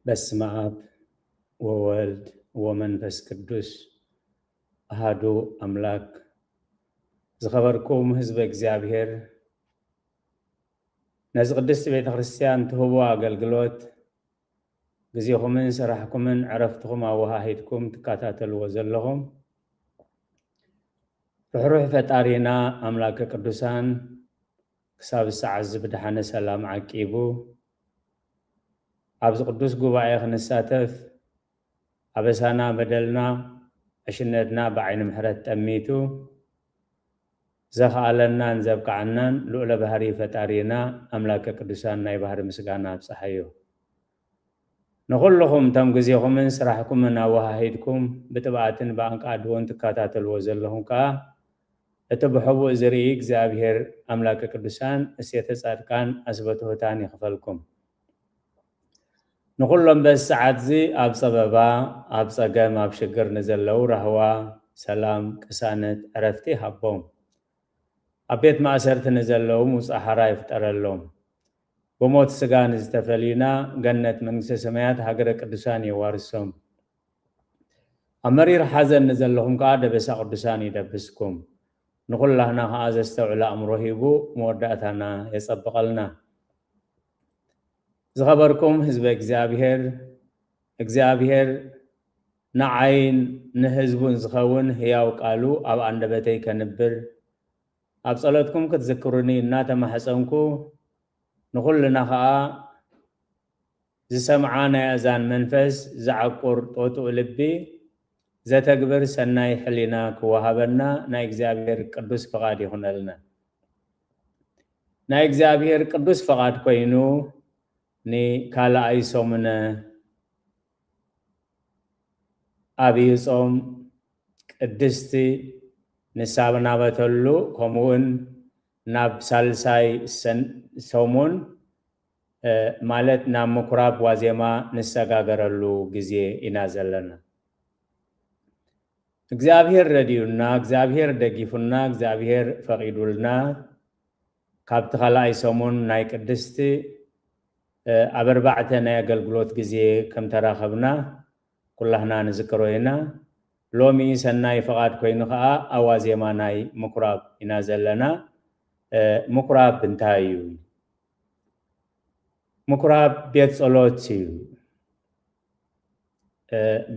በስመ አብ ወወልድ ወመንፈስ ቅዱስ አሃዱ አምላክ። ዝኸበርኩም ህዝበ እግዚኣብሔር፣ ነዚ ቅድስቲ ቤተ ክርስቲያን ትህቦ ኣገልግሎት ግዜኹምን ስራሕኩምን ዕረፍትኹም ኣወሃሂድኩም ትከታተልዎ ዘለኹም ርሕሩሕ ፈጣሪና ኣምላከ ቅዱሳን ክሳብ ሰዓት እዚ ብደሓነ ሰላም ዓቂቡ ኣብዚ ቅዱስ ጉባኤ ክንሳተፍ ኣበሳና በደልና ዕሽነትና ብዓይኒ ምሕረት ጠሚቱ ዘኽኣለናን ዘብቅዓናን ልዑለ ባህሪ ፈጣሪና ኣምላከ ቅዱሳን ናይ ባህሪ ምስጋና ኣብፀሓዮ። ንኹልኹም እቶም ግዜኹምን ስራሕኩምን ኣወሃሂድኩም ብጥብኣትን ብኣንቃድዎን ትከታተልዎ ዘለኹም ከኣ እቲ ብሕቡእ ዝርኢ እግዚኣብሔር ኣምላከ ቅዱሳን እሴተ ጻድቃን ኣስበ ትሑታን ይኽፈልኩም። ንኹሎም በዚ ሰዓት እዚ ኣብ ጸበባ፣ ኣብ ጸገም፣ ኣብ ሽግር ንዘለዉ ራህዋ፣ ሰላም፣ ቅሳነት፣ ዕረፍቲ ይሃቦም። ኣብ ቤት ማእሰርቲ ንዘለዉ ምውጻእ ሓራ ይፍጠረሎም። ብሞት ስጋ ንዝተፈልዩና ገነት መንግስተ ሰማያት ሃገረ ቅዱሳን የዋርሶም። ኣብ መሪር ሓዘን ንዘለኹም ከኣ ደበሳ ቅዱሳን ይደብስኩም። ንኹላህና ከኣ ዘስተውዕል ኣእምሮ ሂቡ መወዳእታና የጸብቐልና። ዝኸበርኩም ህዝበ እግዚኣብሔር፣ እግዚኣብሔር ንዓይን ንህዝቡን ዝኸውን ህያው ቃሉ ኣብ ኣንደበተይ ከንብር ኣብ ጸሎትኩም ክትዝክሩኒ እናተማሕጸንኩ ንኹልና ከኣ ዝሰምዓ ናይ ኣእዛን መንፈስ ዝዓቁር ጦጡእ ልቢ ዘተግብር ሰናይ ሕሊና ክወሃበና ናይ እግዚኣብሔር ቅዱስ ፍቓድ ይኹነልና። ናይ እግዚኣብሔር ቅዱስ ፍቓድ ኮይኑ ንካልኣይ ሰሙነ ኣብይ ጾም ቅድስቲ ንሳብናበተሉ ከምኡውን ናብ ሳልሳይ ሰን- ሰሙን ማለት ናብ ምኩራብ ዋዜማ ንሰጋገረሉ ግዜ ኢና ዘለና። እግዚኣብሔር ረድዩና፣ እግዚኣብሔር ደጊፉና፣ እግዚኣብሔር ፈቒዱልና ካብቲ ካልኣይ ሰሙን ናይ ቅድስቲ ኣብ ኣርባዕተ ናይ ኣገልግሎት ግዜ ከም ተራኸብና ኩላህና ንዝክሮ ኢና። ሎሚ ሰናይ ፍቓድ ኮይኑ ከኣ ኣብ ዋዜማ ናይ ምኩራብ ኢና ዘለና። ምኩራብ እንታይ እዩ? ምኩራብ ቤት ጸሎት እዩ።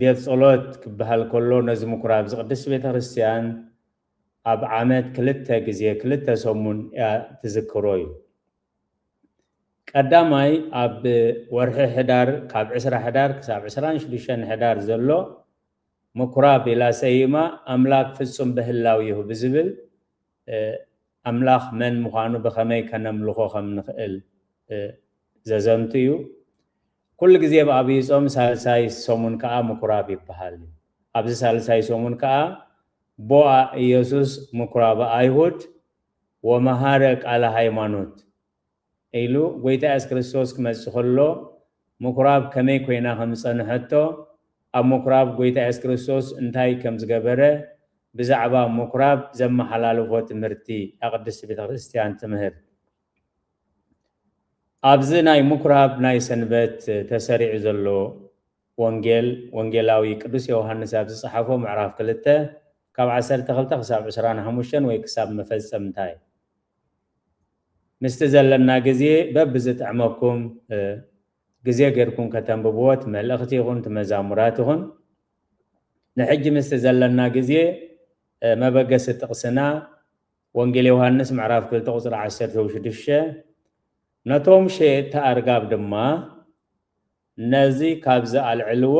ቤት ጸሎት ክበሃል ከሎ ነዚ ምኩራብ እዚ ቅድስቲ ቤተ ክርስቲያን ኣብ ዓመት ክልተ ግዜ ክልተ ሰሙን እያ ትዝክሮ እዩ። ቀዳማይ ኣብ ወርሒ ሕዳር ካብ ዕስራ ሕዳር ክሳብ ዕስራን ሽዱሽተን ሕዳር ዘሎ ምኩራብ ኢላ ሰይማ ኣምላክ ፍጹም በህላዊሁ ብዝብል ኣምላኽ መን ምዃኑ ብኸመይ ከነምልኾ ከም ንኽእል ዘዘንቱ እዩ። ኩሉ ግዜ ብኣብይ ጾም ሳልሳይ ሰሙን ከኣ ምኩራብ ይበሃል እዩ። ኣብዚ ሳልሳይ ሰሙን ከኣ ቦኣ ኢየሱስ ምኩራብ ኣይሁድ ወመሃረ ቃለ ሃይማኖት ኢሉ ጎይታ የሱስ ክርስቶስ ክመጽእ ከሎ ምኩራብ ከመይ ኮይና ከም ዝጸንሐቶ ኣብ ምኩራብ ጎይታ የሱስ ክርስቶስ እንታይ ከም ዝገበረ ብዛዕባ ምኩራብ ዘመሓላልፎ ትምህርቲ እያ ቅድስቲ ቤተ ክርስቲያን ትምህር። ኣብዚ ናይ ምኩራብ ናይ ሰንበት ተሰሪዑ ዘሎ ወንጌል ወንጌላዊ ቅዱስ ዮሃንስ ኣብ ዝጸሓፎ ምዕራፍ ክልተ ካብ ዓሰርተ ክልተ ክሳብ ዕስራን ሓሙሽተን ወይ ክሳብ መፈጸምታ እዩ። ምስቲ ዘለና ግዜ በብዝጥዕመኩም ግዜ ጌርኩም ከተንብብዎ እቲ መልእኽቲ ይኹን እቲ መዛሙራት ይኹን። ንሕጂ ምስቲ ዘለና ግዜ መበገሲ ጥቕስና ወንጌል ዮሃንስ ምዕራፍ ክልተ ቁፅሪ ዓሰርተ ሽዱሽተ ነቶም ሸየጥቲ ኣርጋብ ድማ ነዚ ካብዚ ኣልዕልዎ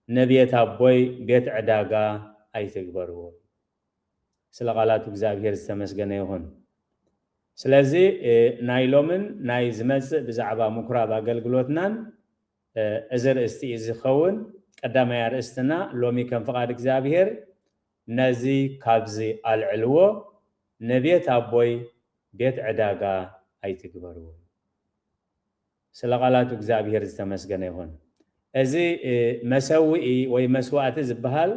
ንቤት ኣቦይ ቤት ዕዳጋ ኣይትግበርዎ። ስለ ቃላቱ እግዚኣብሔር ዝተመስገነ ይኹን። ስለዚ ናይ ሎምን ናይ ዝመጽእ ብዛዕባ ምኩራብ ኣገልግሎትናን እዚ ርእስቲ እዩ ዝኸውን። ቀዳማይ ኣርእስትና ሎሚ ከም ፍቓድ እግዚኣብሔር ነዚ ካብዚ ኣልዕልዎ ንቤት ኣቦይ ቤት ዕዳጋ ኣይትግበርዎ። ስለ ቃላቱ እግዚኣብሔር ዝተመስገነ ይኹን። እዚ መሰውኢ ወይ መስዋእቲ ዝበሃል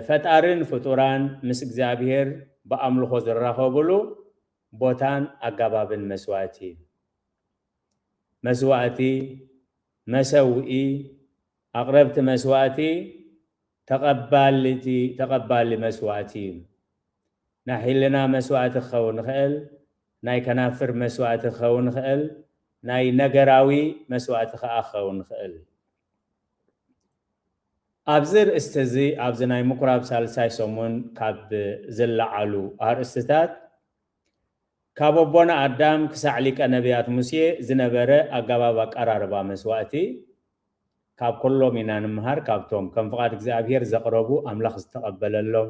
ፈጣርን ፍጡራን ምስ እግዚኣብሔር ብኣምልኾ ዝራኸብሉ ቦታን ኣጋባብን መስዋእቲ እዩ። መስዋእቲ መሰውኢ፣ ኣቕረብቲ መስዋእቲ፣ ተቐባልቲ፣ ተቐባሊ መስዋእቲ እዩ። ናይ ሕልና መስዋእቲ ክኸውን ይኽእል፣ ናይ ከናፍር መስዋእቲ ክኸውን ይኽእል፣ ናይ ነገራዊ መስዋእቲ ከኣ ክኸውን ይኽእል። ኣብዚ ርእስቲ እዚ፣ ኣብዚ ናይ ምኩራብ ሳልሳይ ሰሙን ካብ ዝለዓሉ ኣርእስትታት፣ ካብ ኣቦና ኣዳም ክሳዕ ሊቀ ነቢያት ሙሴ ዝነበረ ኣገባብ ኣቀራርባ መስዋእቲ፣ ካብ ኩሎም ኢና ንምሃር፣ ካብቶም ከም ፍቓድ እግዚኣብሔር ዘቕረቡ ኣምላኽ ዝተቐበለሎም፣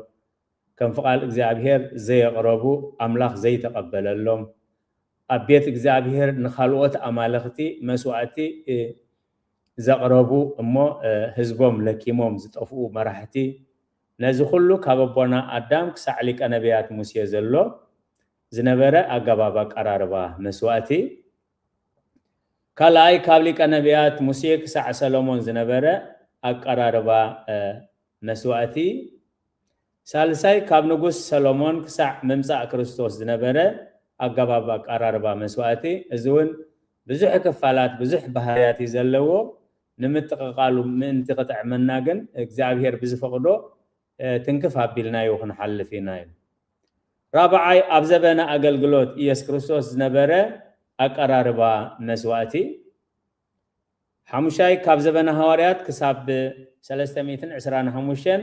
ከም ፍቓድ እግዚኣብሔር ዘየቕረቡ ኣምላኽ ዘይተቐበለሎም፣ ኣብ ቤት እግዚኣብሔር ንኻልኦት ኣማልኽቲ መስዋእቲ፣ እ፣ ዘቕረቡ እሞ፣ እ፣ ህዝቦም ለኪሞም ዝጠፍኡ መራሕቲ፣ ነዚ ኩሉ ካብ ኣቦና ኣዳም ክሳዕ ሊቀ ነቢያት ሙሴ ዘሎ ዝነበረ ኣገባብ ኣቀራርባ መስዋእቲ፣ ካልኣይ ካብ ሊቀ ነቢያት ሙሴ ክሳዕ ሰሎሞን ዝነበረ ኣቀራርባ፣ እ፣ መስዋእቲ፣ ሳልሳይ ካብ ንጉስ ሰሎሞን ክሳዕ ምምጻእ ክርስቶስ ዝነበረ ኣገባብ ኣቀራርባ መስዋእቲ፣ እዚ እውን ብዙሕ ክፋላት፣ ብዙሕ ባህርያት እዩ ዘለዎ። ንምጥቕቓሉ ምእንቲ ክጥዕመና ግን እግዚኣብሔር ብዝፈቕዶ፣ እ፣ ትንክፍ ኣቢልናዮ ክንሓልፍ ኢና እዩ። ራብዓይ ኣብ ዘበነ ኣገልግሎት ኢየሱስ ክርስቶስ ዝነበረ ኣቀራርባ መስዋእቲ፣ ሓሙሻይ ካብ ዘበነ ሃዋርያት ክሳብ ሰለስተ ሚእትን ዕስራን ሓሙሽተን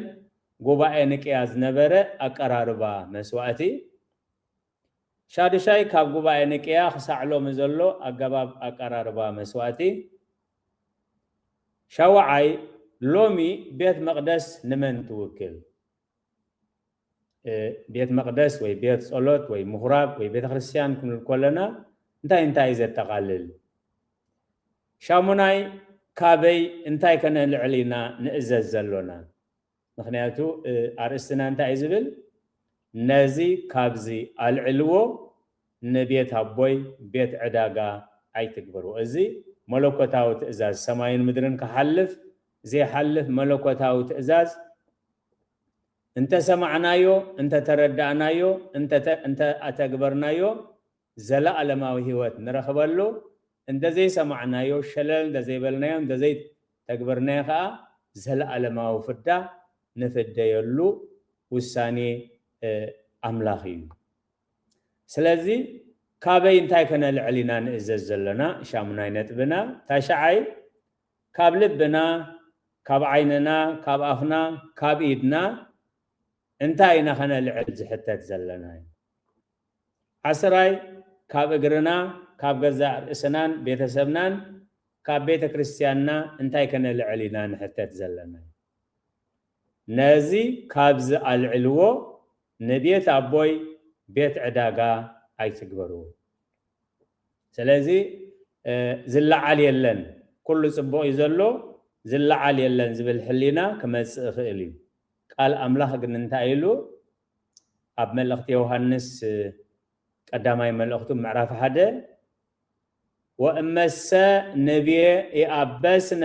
ጉባኤ ንቅያ ዝነበረ ኣቀራርባ መስዋእቲ፣ ሻዱሻይ ካብ ጉባኤ ንቅያ ክሳዕ ሎሚ ዘሎ ኣገባብ ኣቀራርባ መስዋእቲ፣ ሻውዓይ ሎሚ ቤት መቕደስ ንመን ትውክል? እ፣ ቤት መቕደስ ወይ ቤት ጸሎት ወይ ምኹራብ ወይ ቤተ ክርስቲያን ክንብል ከለና እንታይ እንታይ እዩ ዘጠቓልል? ሻሙናይ ካበይ እንታይ ከነልዕል ኢና ንእዘዝ ዘሎና? ምኽንያቱ፣ እ፣ ኣርእስትና እንታይ እዩ ዝብል? ነዚ ካብዚ ኣልዕልዎ፣ ንቤት ኣቦይ ቤት ዕዳጋ ኣይትግበርዎ። እዚ መለኮታዊ ትእዛዝ፣ ሰማይን ምድርን ክሓልፍ ዘይሓልፍ መለኮታዊ ትእዛዝ፣ እንተሰማዕናዮ፣ እንተተረዳእናዮ፣ እንተ-፣ እንተኣተግበርናዮ፣ ዘለኣለማዊ ህይወት ንረኽበሉ፣ እንተዘይሰማዕናዮ፣ ሸለል እንተዘይበልናዮ፣ እንተዘይተግበርናዮ ከኣ ዘለኣለማዊ ፍዳ ንፍደየሉ ውሳኔ፣ እ፣ ኣምላኽ እዩ። ስለዚ ካበይ እንታይ ከነልዕል ኢና ንእዘዝ ዘለና? ሻሙናይ ነጥብና። ታሽዓይ ካብ ልብና፣ ካብ ዓይንና፣ ካብ ኣፍና፣ ካብ ኢድና እንታይ ኢና ከነልዕል ዝሕተት ዘለና እዩ። ዓስራይ ካብ እግርና፣ ካብ ገዛእ ርእስናን ቤተሰብናን፣ ካብ ቤተ ክርስቲያንና እንታይ ከነልዕል ኢና ንሕተት ዘለና እዩ። ነዚ ካብዚ ኣልዕልዎ፣ ንቤት ኣቦይ ቤት ዕዳጋ ኣይትግበርዎ። ስለዚ፣ እ፣ ዝለዓል የለን፣ ኩሉ ጽቡቕ እዩ ዘሎ፣ ዝለዓል የለን ዝብል ሕሊና ክመጽእ ይኽእል እዩ። ቃል ኣምላኽ ግን እንታይ ኢሉ? ኣብ መልእኽቲ ዮሃንስ፣ እ፣ ቀዳማይ መልእኽቱ ምዕራፍ ሓደ፣ "ወእመሰ ንቤ ይኣበስነ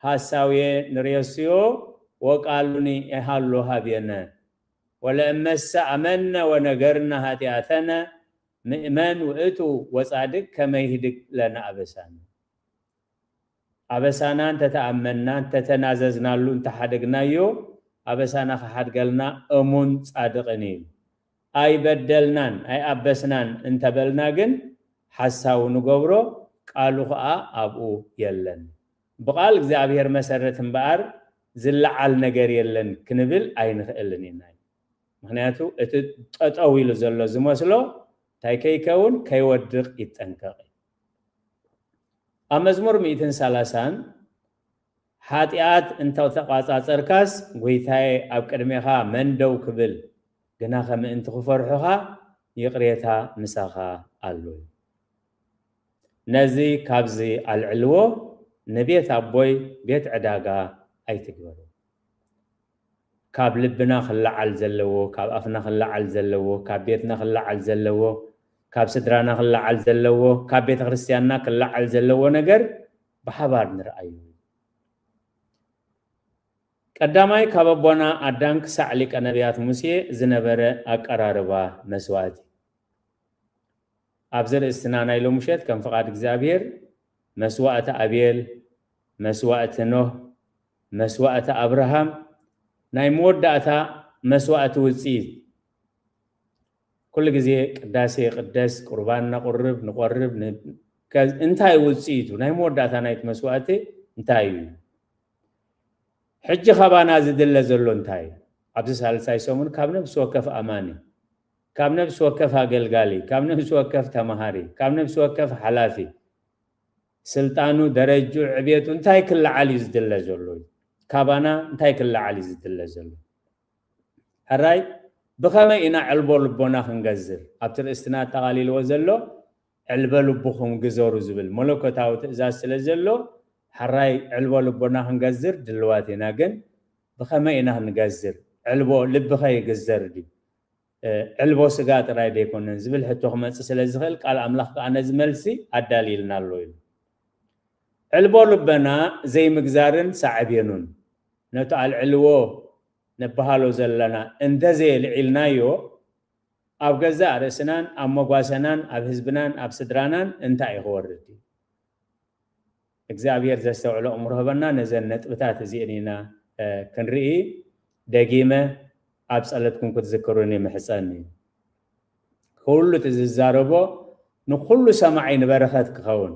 ሐሳዌ ንሬስዮ ወቃሉኒ ይሃሉ ሀቤነ፣ ወለእመሰ ኣመነ ወነገርነ ኃጢአተነ ምእመን ውእቱ ወጻድቅ ከመ ይህድግ ለነ ኣበሳነ።" ኣበሳና እንተተኣመንና፣ እንተተናዘዝናሉ፣ እንተሓደግናዮ፣ ኣበሳና ክሓድገልና እሙን ጻድቕን እዩ። ኣይበደልናን ኣይኣበስናን እንተበልና ግን ሓሳዊ ንገብሮ፣ ቃሉ ኸኣ ኣብኡ የለን። ብቓል እግዚኣብሔር መሰረት እምበኣር ዝለዓል ነገር የለን ክንብል ኣይንኽእልን ኢና። ምኽንያቱ እቲ ጠጠው ኢሉ ዘሎ ዝመስሎ እንታይ ከይከውን ከይወድቕ ይጠንቀቕ። ኣብ መዝሙር ሚእትን ሰላሳን፣ "ሓጢኣት እንተተቋጻጸርካስ፣ ጐይታየ፣ ኣብ ቅድሜኻ መን ደው ክብል? ግናኸ ምእንቲ ክፈርሑኻ፣ ይቕሬታ ምሳኻ ኣሎ እዩ። ነዚ ካብዚ ኣልዕልዎ፣ ንቤት ኣቦይ ቤት ዕዳጋ ኣይትግበርዎ።" ካብ ልብና ክለዓል ዘለዎ፣ ካብ ኣፍና ክለዓል ዘለዎ፣ ካብ ቤትና ክለዓል ዘለዎ፣ ካብ ስድራና ክለዓል ዘለዎ፣ ካብ ቤተ ክርስቲያንና ክለዓል ዘለዎ ነገር ብሓባር ንርኣዩ። ቀዳማይ ካብ ኣቦና ኣዳም ክሳዕ ሊቀ ነቢያት ሙሴ ዝነበረ ኣቀራርባ መስዋእቲ። ኣብዚ ርእስትና ናይ ሎምሸት ከም ፍቓድ እግዚኣብሔር መስዋእቲ ኣቤል፣ መስዋእቲ ኖህ፣ መስዋእቲ ኣብርሃም፣ ናይ መወዳእታ መስዋእቲ ውፅኢት። ኩሉ ግዜ ቅዳሴ ይቕደስ፣ ቁርባን ነቑርብ፣ ንቖርብ፣ ን-፣ ከ-፣ እንታይ ውፅኢቱ? ናይ መወዳእታ ናይቲ መስዋእቲ እንታይ እዩ? ሕጂ ካባና ዝድለ ዘሎ እንታይ እዩ? ኣብዚ ሳልሳይ ሰሙን ካብ ነፍሲ ወከፍ ኣማኒ፣ ካብ ነፍሲ ወከፍ ኣገልጋሊ፣ ካብ ነፍሲ ወከፍ ተማሃሪ፣ ካብ ነፍሲ ወከፍ ሓላፊ፣ ስልጣኑ፣ ደረጅኡ፣ ዕቤቱ እንታይ ክለዓል እዩ ዝድለ ዘሎ? ካባና እንታይ ክለዓል እዩ ዝድለ ዘሎ? ሕራይ፣ ብኸመይ ኢና ዕልቦ ልቦና ክንገዝር? ኣብቲ ርእስትና ኣጠቓሊልዎ ዘሎ፣ ዕልበ ልብኹም ግዘሩ ዝብል መለኮታዊ ትእዛዝ ስለ ዘሎ፣ ሕራይ ዕልቦ ልቦና ክንገዝር ድልዋት ኢና። ግን ብኸመይ ኢና ክንገዝር? ዕልቦ ልብኸ ይግዘር ድዩ? እ፣ ዕልቦ ስጋ ጥራይ ደይኮነን ዝብል ሕቶ ክመጽእ ስለ ዝኽእል፣ ቃል ኣምላኽ ከኣ ነዚ መልሲ ኣዳልይልና ኣሎ ኢሉ። ዕልቦ ልበና ዘይምግዛርን ሳዕቤኑን፣ ነቲ ኣልዕልዎ ነበሃሎ ዘለና እንተዘየልዒልናዮ፣ ኣብ ገዛእ ርእስናን ኣብ መጓሰናን ኣብ ህዝብናን ኣብ ስድራናን እንታይ እዩ ክወርድ? እግዚኣብሔር ዘስተውዕሎ ኣእምሮ ህበና። ነዘን ነጥብታት እዚአን ኢና፣ እ፣ ክንርኢ። ደጊመ ኣብ ጸሎትኩም ክትዝክሩኒ ምሕጸኒ። ኩሉ እቲ ዝዛረቦ ንኩሉ ሰማዒ ንበረኸት ክኸውን።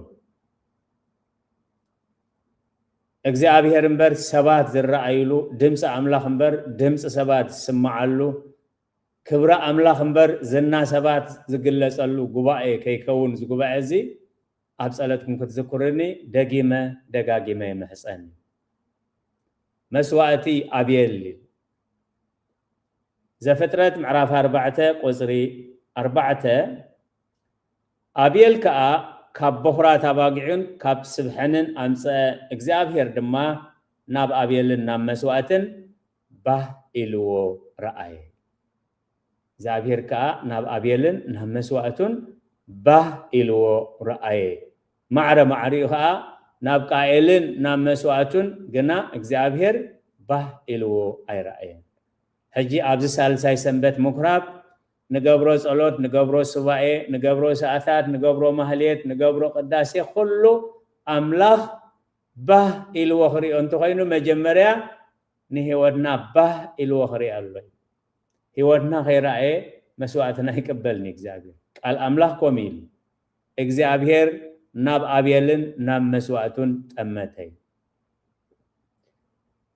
እግዚኣብሔር እምበር ሰባት ዝረኣይሉ፣ ድምፂ ኣምላኽ እምበር ድምፂ ሰባት ዝስምዓሉ፣ ክብሪ ኣምላኽ እምበር ዝና ሰባት ዝግለጸሉ ጉባኤ ከይከውን፣ እዚ ጉባኤ እዚ ኣብ ጸሎትኩም ክትዝክሩኒ ደጊመ ደጋጊመ ይምሕጸን። መስዋእቲ ኣቤል። ዘፍጥረት ምዕራፍ ኣርባዕተ ቁጽሪ ኣርባዕተ፣ ኣቤል ከኣ ካብ በኹራት ኣባጊዑን ካብ ስብ ሕንን ኣምጽአ፣ እግዚኣብሔር ድማ ናብ ኣቤልን ናብ መስዋእትን ባህ ኢልዎ ረኣየ። እግዚኣብሔር ከኣ ናብ ኣቤልን ናብ መስዋእቱን ባህ ኢልዎ ረኣየ። ማዕረ ማዕሪኡ ከኣ ናብ ቃኤልን ናብ መስዋእቱን ግና እግዚኣብሔር ባህ ኢልዎ ኣይረኣየን። ሕጂ ኣብዚ ሳልሳይ ሰንበት ምኩራብ ንገብሮ ጸሎት፣ ንገብሮ ሱባኤ፣ ንገብሮ ሰዓታት፣ ንገብሮ ማህሌት፣ ንገብሮ ቅዳሴ፣ ኩሉ ኣምላኽ ባህ ኢልዎ ክሪኦ እንተኾይኑ፣ መጀመርያ ንህይወትና ባህ ኢልዎ ክሪኦ ኣሎ። ህይወትና ከይረኣየ መስዋእትና ይቅበልኒ እግዚኣብሔር። ቃል ኣምላኽ ኮም ኢሉ፣ እግዚኣብሔር ናብ ኣቤልን ናብ መስዋእቱን ጠመተ።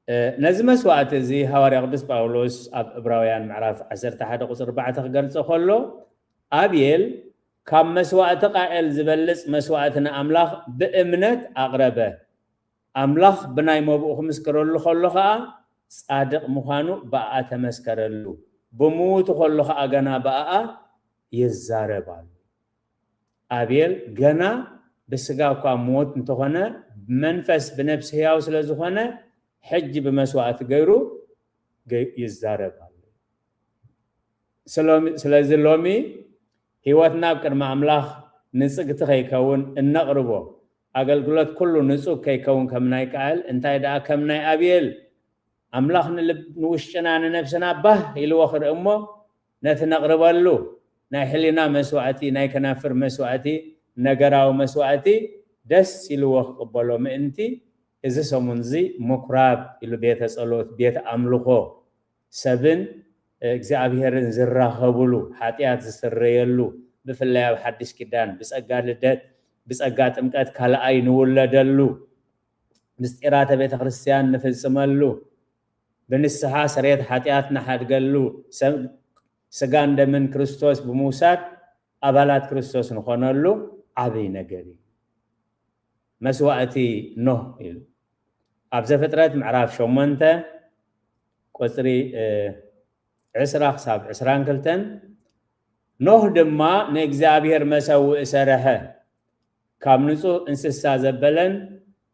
እ፣ ነዚ መስዋእቲ እዚ ሃዋርያ ቅዱስ ጳውሎስ ኣብ ዕብራውያን ምዕራፍ ዓሰርተ ሓደ ቁጽሪ ኣርባዕተ ክገልጾ ከሎ፣ ኣቤል ካብ መስዋእቲ ቃኤል ዝበልጽ መስዋእቲ ንኣምላኽ ብእምነት ኣቕረበ። ኣምላኽ ብናይ መብኡ ክምስክረሉ ከሎ ኸኣ፣ ጻድቕ ምዃኑ ብኣኣ ተመስከረሉ። ብምዉቱ ከሎ ኸኣ ገና ብኣኣ ይዛረብ ኣሎ። ኣቤል ገና ብስጋ እኳ ምዉት እንተኾነ፣ ብመንፈስ ብነፍሲ ህያው ስለ ዝኾነ፣ ሕጂ ብመስዋእቲ ገይሩ ገ-፣ ይዛረብ ኣሎ። ስለ-፣ ስለዚ ሎሚ ህይወትና ኣብ ቅድሚ ኣምላኽ ንጽግቲ ከይከውን እነቕርቦ ኣገልግሎት ኩሉ ንጹግ ከይከውን ከም ናይ ቃል፣ እንታይ ደኣ ከም ናይ ኣቤል ኣምላኽ ንልብ-፣ ንውሽጥና ንነብስና ባህ ኢልዎ ክርኢ እሞ፣ ነቲ ነቕርበሉ ናይ ሕሊና መስዋእቲ፣ ናይ ከናፍር መስዋእቲ፣ ነገራዊ መስዋእቲ ደስ ኢልዎ ክቕበሎ ምእንቲ፣ እዚ ሰሙን እዚ ምኩራብ ኢሉ ቤተ ጸሎት፣ ቤት ኣምልኾ ሰብን እግዚኣብሔርን ዝራኸብሉ፣ ሓጢኣት ዝስረየሉ፣ ብፍላይ ኣብ ሓድሽ ኪዳን ብጸጋ ልደት፣ ብጸጋ ጥምቀት ካልኣይ ንውለደሉ፣ ምስጢራተ ቤተ ክርስቲያን ንፍጽመሉ፣ ብንስሓ ስርየት ሓጢኣት ንሓድገሉ፣ ሰብ-፣ ስጋን ደምን ክርስቶስ ብምውሳድ ኣባላት ክርስቶስ ንኾነሉ ዓብይ ነገር እዩ። መስዋእቲ ኖህ ኢሉ ኣብ ዘፍጥረት ምዕራፍ ሸሞንተ ቁጽሪ፣ እ፣ ዕስራ ክሳብ ዕስራን ክልተን፣ ኖህ ድማ ንእግዚኣብሔር መሰውኢ ሰርሐ፣ ካብ ንጹህ እንስሳ ዘበለን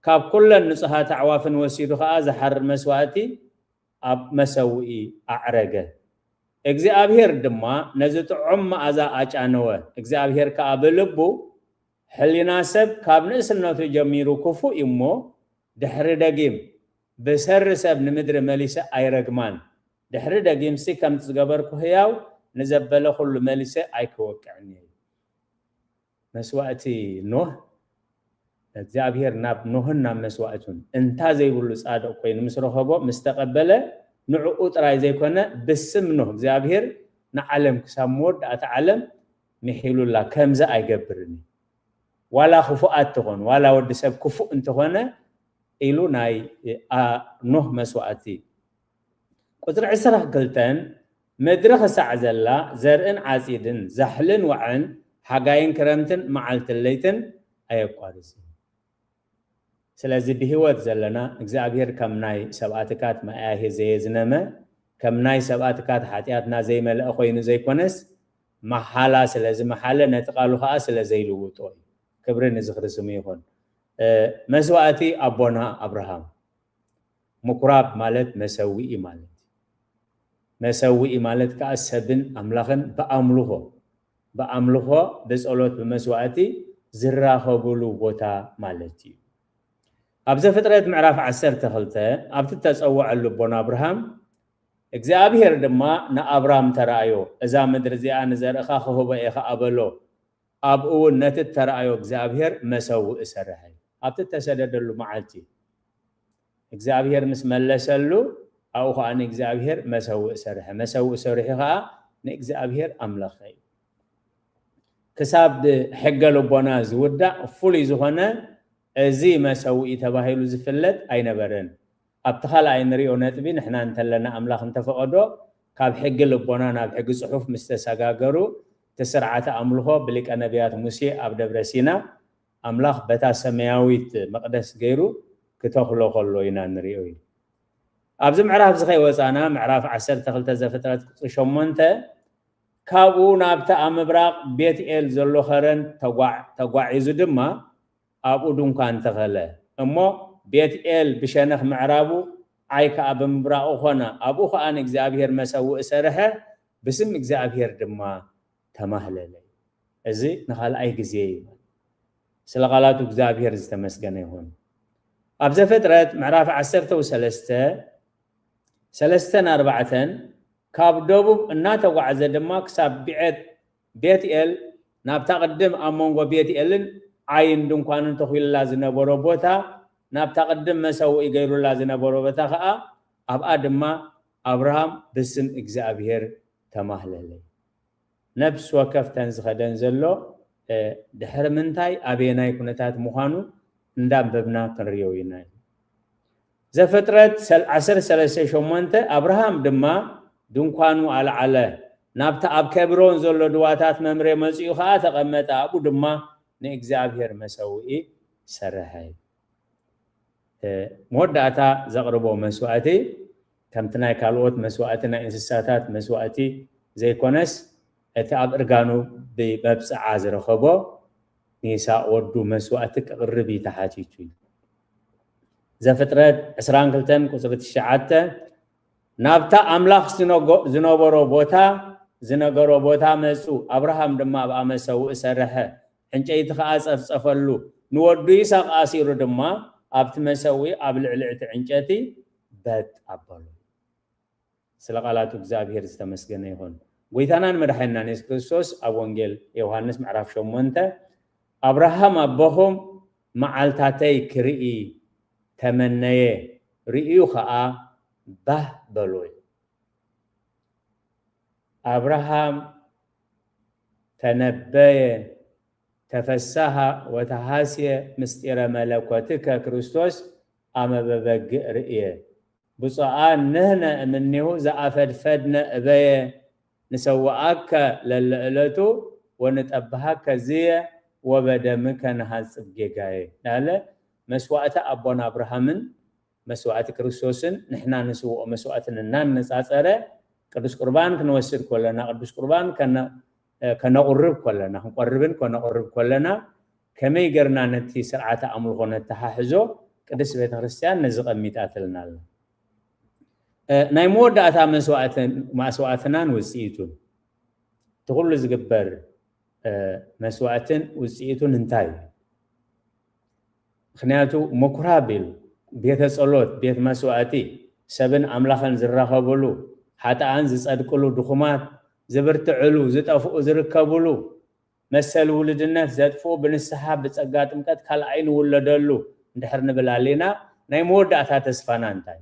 ካብ ኩለን ንጹሃት ኣዕዋፍን ወሲዱ ኸኣ ዝሓርድ መስዋእቲ ኣብ መሰውኢ ኣዕረገ። እግዚኣብሔር ድማ ነዚ ጥዑም መኣዛ ኣጫነወ። እግዚኣብሔር ከኣ ብልቡ፣ ሕሊና ሰብ ካብ ንእስነቱ ጀሚሩ ክፉእ እዩ እሞ፣ ድሕሪ ደጊም ብሰሪ ሰብ ንምድሪ መሊሰ ኣይረግማን። ድሕሪ ደጊምሲ ከምቲ ዝገበርኩ ህያው ንዘበለ ኩሉ መሊሰ ኣይክወቅዕን እየ። መስዋእቲ ኖህ እግዚኣብሔር ናብ ኖህን ናብ መስዋእቱን እንታ ዘይብሉ ጻድቕ ኮይኑ ምስ ረኸቦ፣ ምስ ተቐበለ፣ ንዕኡ ጥራይ ዘይኮነ፣ ብስም ኖህ እግዚኣብሔር ንዓለም ክሳብ መወዳእታ ዓለም ምሒሉላ፣ ከምዚ ኣይገብርን እዩ። ዋላ ክፉኣት ትኾኑ፣ ዋላ ወዲ ሰብ ክፉእ እንተኾነ ኢሉ ናይ፣ አ፣ ኖህ መስዋእቲ። ቁጽሪ ዕስራ ክልተን፣ ምድሪ ክሳዕ ዘላ ዘርእን ዓጺድን፣ ዛሕልን ዋዕን፣ ሓጋይን ክረምትን፣ መዓልትን ለይትን ኣየቋርጽን። ስለዚ ብህይወት ዘለና እግዚኣብሔር ከም ናይ ሰብኣትካት መኣያሄ ዘየዝነመ፣ ከም ናይ ሰብኣትካት ሓጢኣትና ዘይመልአ ኮይኑ ዘይኮነስ፣ መሓላ ስለ ዝመሓለ፣ ነቲ ቃሉ ኸኣ ስለ ዘይልውጦ እዩ። ክብሪ ንዝኽሪ ስሙ ይኹን። እ፣ መስዋእቲ ኣቦና ኣብርሃም። ምኩራብ ማለት መሰውኢ ማለት እዩ። መሰውኢ ማለት ከኣ ሰብን ኣምላኽን ብኣምልኾ፣ ብኣምልኾ፣ ብጸሎት፣ ብመስዋእቲ ዝራኸብሉ ቦታ ማለት እዩ። ኣብ ዘፍጥረት ምዕራፍ ዓሰርተ ክልተ፣ ኣብቲ እተጸውዐሉ ኣቦና ኣብርሃም፣ እግዚኣብሔር ድማ ንኣብራም ተራእዮ፣ "እዛ ምድሪ እዚኣ ንዘርእኻ ክህቦ እየ" ኸኣ በሎ። ኣብኡ እውን ነቲ እተራእዮ እግዚኣብሔር መሰውኢ ሰርሐ። ኣብቲ እተሰደደሉ መዓልቲ እግዚኣብሔር ምስ መለሰሉ፣ ኣብኡ ኸኣ ንእግዚኣብሔር መሰውኢ ሰርሐ። መሰውኢ ሰሪሑ ኸኣ ንእግዚኣብሔር ኣምለኸ እዩ። ክሳብ ሕገ ልቦና ዝውዳእ ፍሉይ ዝኾነ እዚ መሰውኢ ተባሂሉ ዝፍለጥ ኣይነበረን። ኣብቲ ካልኣይ ንሪኦ ነጥቢ፣ ንሕና እንተለና ኣምላኽ እንተፈቐዶ፣ ካብ ሕጊ ልቦና ናብ ሕጊ ጽሑፍ ምስ ተሰጋገሩ፣ እቲ ስርዓተ ኣምልኾ ብሊቀ ነቢያት ሙሴ ኣብ ደብረ ሲና ኣምላኽ በታ ሰማያዊት መቕደስ ገይሩ ክተኽሎ ከሎ ኢና ንሪኦ እዩ። ኣብዚ ምዕራፍ እዚ ከይወጻና፣ ምዕራፍ ዓሰርተ ክልተ ዘፍጥረት ቁጽሪ ሸሞንተ፣ ካብኡ ናብቲ ኣብ ምብራቕ ቤትኤል ዘሎ ኸረን ተጓዕ-፣ ተጓዒዙ ድማ ኣብኡ ድንኳን ተኸለ። እሞ ቤትኤል ብሸነኽ ምዕራቡ፣ ዓይ ከኣ ብምብራቑ ኾነ። ኣብኡ ኸኣ ንእግዚኣብሔር መሰውኢ ሰርሐ፣ ብስም እግዚኣብሔር ድማ ተማህለለ። እዚ ንኻልኣይ ግዜ እዩ። ስለ ቃላቱ እግዚኣብሔር ዝተመስገነ ይኹን። ኣብ ዘፍጥረት ምዕራፍ ዓሰርተ ወሰለስተ፣ ሰለስተን ኣርባዕተን፣ ካብ ደቡብ እናተጓዕዘ ድማ ክሳብ ቢዔት-፣ ቤትኤል፣ ናብታ ቅድም ኣብ መንጎ ቤትኤልን ዓይን ድንኳንን ተኺሉላ ዝነበሮ ቦታ፣ ናብታ ቅድም መሰውኢ ገይሩላ ዝነበሮ ቦታ ኸኣ፣ ኣብኣ ድማ ኣብርሃም ብስም እግዚኣብሔር ተማህለለ። ነፍሲ ወከፍ ተን ዝኸደን ዘሎ፣ እ፣ ድሕሪ ምንታይ ኣበየናይ ኩነታት ምዃኑ እንዳንበብና ክንርእዮ ኢና። ዘፍጥረት ሰል-፣ ዓሰርተ ሰለስተ ሸሞንተ፣ ኣብርሃም ድማ ድንኳኑ ኣልዓለ፣ ናብቲ ኣብ ኬብሮን ዘሎ ድዋታት መምሬ መጺኡ ኸኣ ተቐመጠ፣ ኣብኡ ድማ ንእግዚኣብሔር መሰውኢ ሰርሐ። እ፣ መወዳእታ ዘቕርቦ መስዋእቲ ከምቲ ናይ ካልኦት መስዋእቲ፣ ናይ እንስሳታት መስዋእቲ ዘይኮነስ፣ እቲ ኣብ እርጋኑ ብመብጽዓ ዝረኸቦ ንይስሐቅ ወዱ መስዋእቲ ክቕርብ እዩ ተሓቲቱ እዩ። ዘፍጥረት ዕስራን ክልተን ቁጽሪ ትሽዓተ፣ ናብታ ኣምላኽ ዝነጎ-፣ ዝነበሮ ቦታ፣ ዝነገሮ ቦታ መጹ። ኣብርሃም ድማ ኣብኣ መሰውኢ ሰርሐ፣ ዕንጨይቲ ኸኣ ጸፍጸፈሉ። ንወዱ ይስሐቅ ኣሲሩ ድማ ኣብቲ መሰውኢ ኣብ ልዕሊ እቲ ዕንጨቲ በጥ ኣበሎ። ስለ ቃላቱ እግዚኣብሔር ዝተመስገነ ይኹን። ጎይታናን መድሓኒናን የሱስ ክርስቶስ ኣብ ወንጌል ዮሃንስ ምዕራፍ ሸሞንተ፣ "ኣብርሃም ኣቦኹም መዓልታተይ ክርኢ ተመነየ፣ ርእዩ ኸኣ ባህ በሎ" እዩ። ኣብርሃም ተነበየ፣ ተፈሳሃ ወተሃስየ ምስጢረ መለኮትከ ክርስቶስ ኣመ በበግዕ ርእየ። ብፁዓን ንሕነ እምኔሁ ዘኣፈድፈድነ እበየ ንሰውኣከ ለለዕለቱ ወንጠብሃከ ዝየ ወበደምከ ንሃጽብ ጌጋየ። ናለ መስዋእቲ ኣቦና ኣብርሃምን መስዋእቲ ክርስቶስን ንሕና ንስውኦ መስዋእትን እናነጻጸረ፣ ቅዱስ ቁርባን ክንወስድ ከለና፣ ቅዱስ ቁርባን ከነ-፣ ከነቑርብ ከለና፣ ክንቆርብን ከነቑርብ ከለና፣ ከመይ ጌርና ነቲ ስርዓተ ኣምልኾ ነተሓሕዞ፣ ቅድስት ቤተ ክርስቲያን ነዚ ቀሚጣትልና ኣላ። እ፣ ናይ መወዳእታ መስዋእትን፣ መስዋእትናን ውጽኢቱን፣ እቲ ኩሉ ዝግበር፣ እ፣ መስዋእትን ውጽኢቱን እንታይ እዩ? ምኽንያቱ ምኩራብ ኢሉ፣ ቤተ ጸሎት፣ ቤት መስዋእቲ፣ ሰብን ኣምላኽን ዝራኸብሉ፣ ሓጥኣን ዝጸድቅሉ፣ ድኹማት ዝብርትዕሉ፣ ዝጠፍኡ ዝርከብሉ፣ መሰል ውልድነት ዘጥፍኡ ብንስሓ ብጸጋ ጥምቀት ካልኣይ ንውለደሉ እንድሕር ንብል ኣሊና፣ ናይ መወዳእታ ተስፋና እንታይ?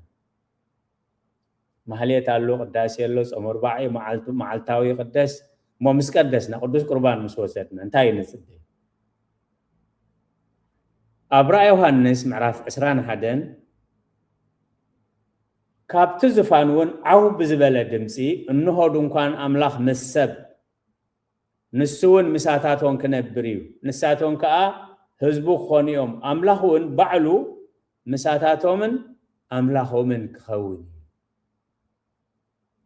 ማህሌት ኣሎ፣ ቅዳሴ ኣሎ፣ ጾመ ኣርባዕ እዩ፣ መዓልቱ-፣ መዓልታዊ ይቕደስ። እሞ ምስ ቀደስና፣ ቅዱስ ቁርባን ምስ ወሰድና እንታይ ንጽበ? ኣብ ራእይ ዮሃንስ ምዕራፍ ዕስራን ሓደን፣ ካብቲ ዝፋን እውን ዓው ብዝበለ ድምጺ፣ እንሆ ድንኳን ኣምላኽ ምስ ሰብ፣ ንሱ እውን ምሳታቶም ክነብር እዩ፣ ንሳቶም ከኣ ህዝቡ ክኾኑ እዮም፣ ኣምላኽ እውን ባዕሉ ምሳታቶምን ኣምላኾምን ክኸውን እዩ።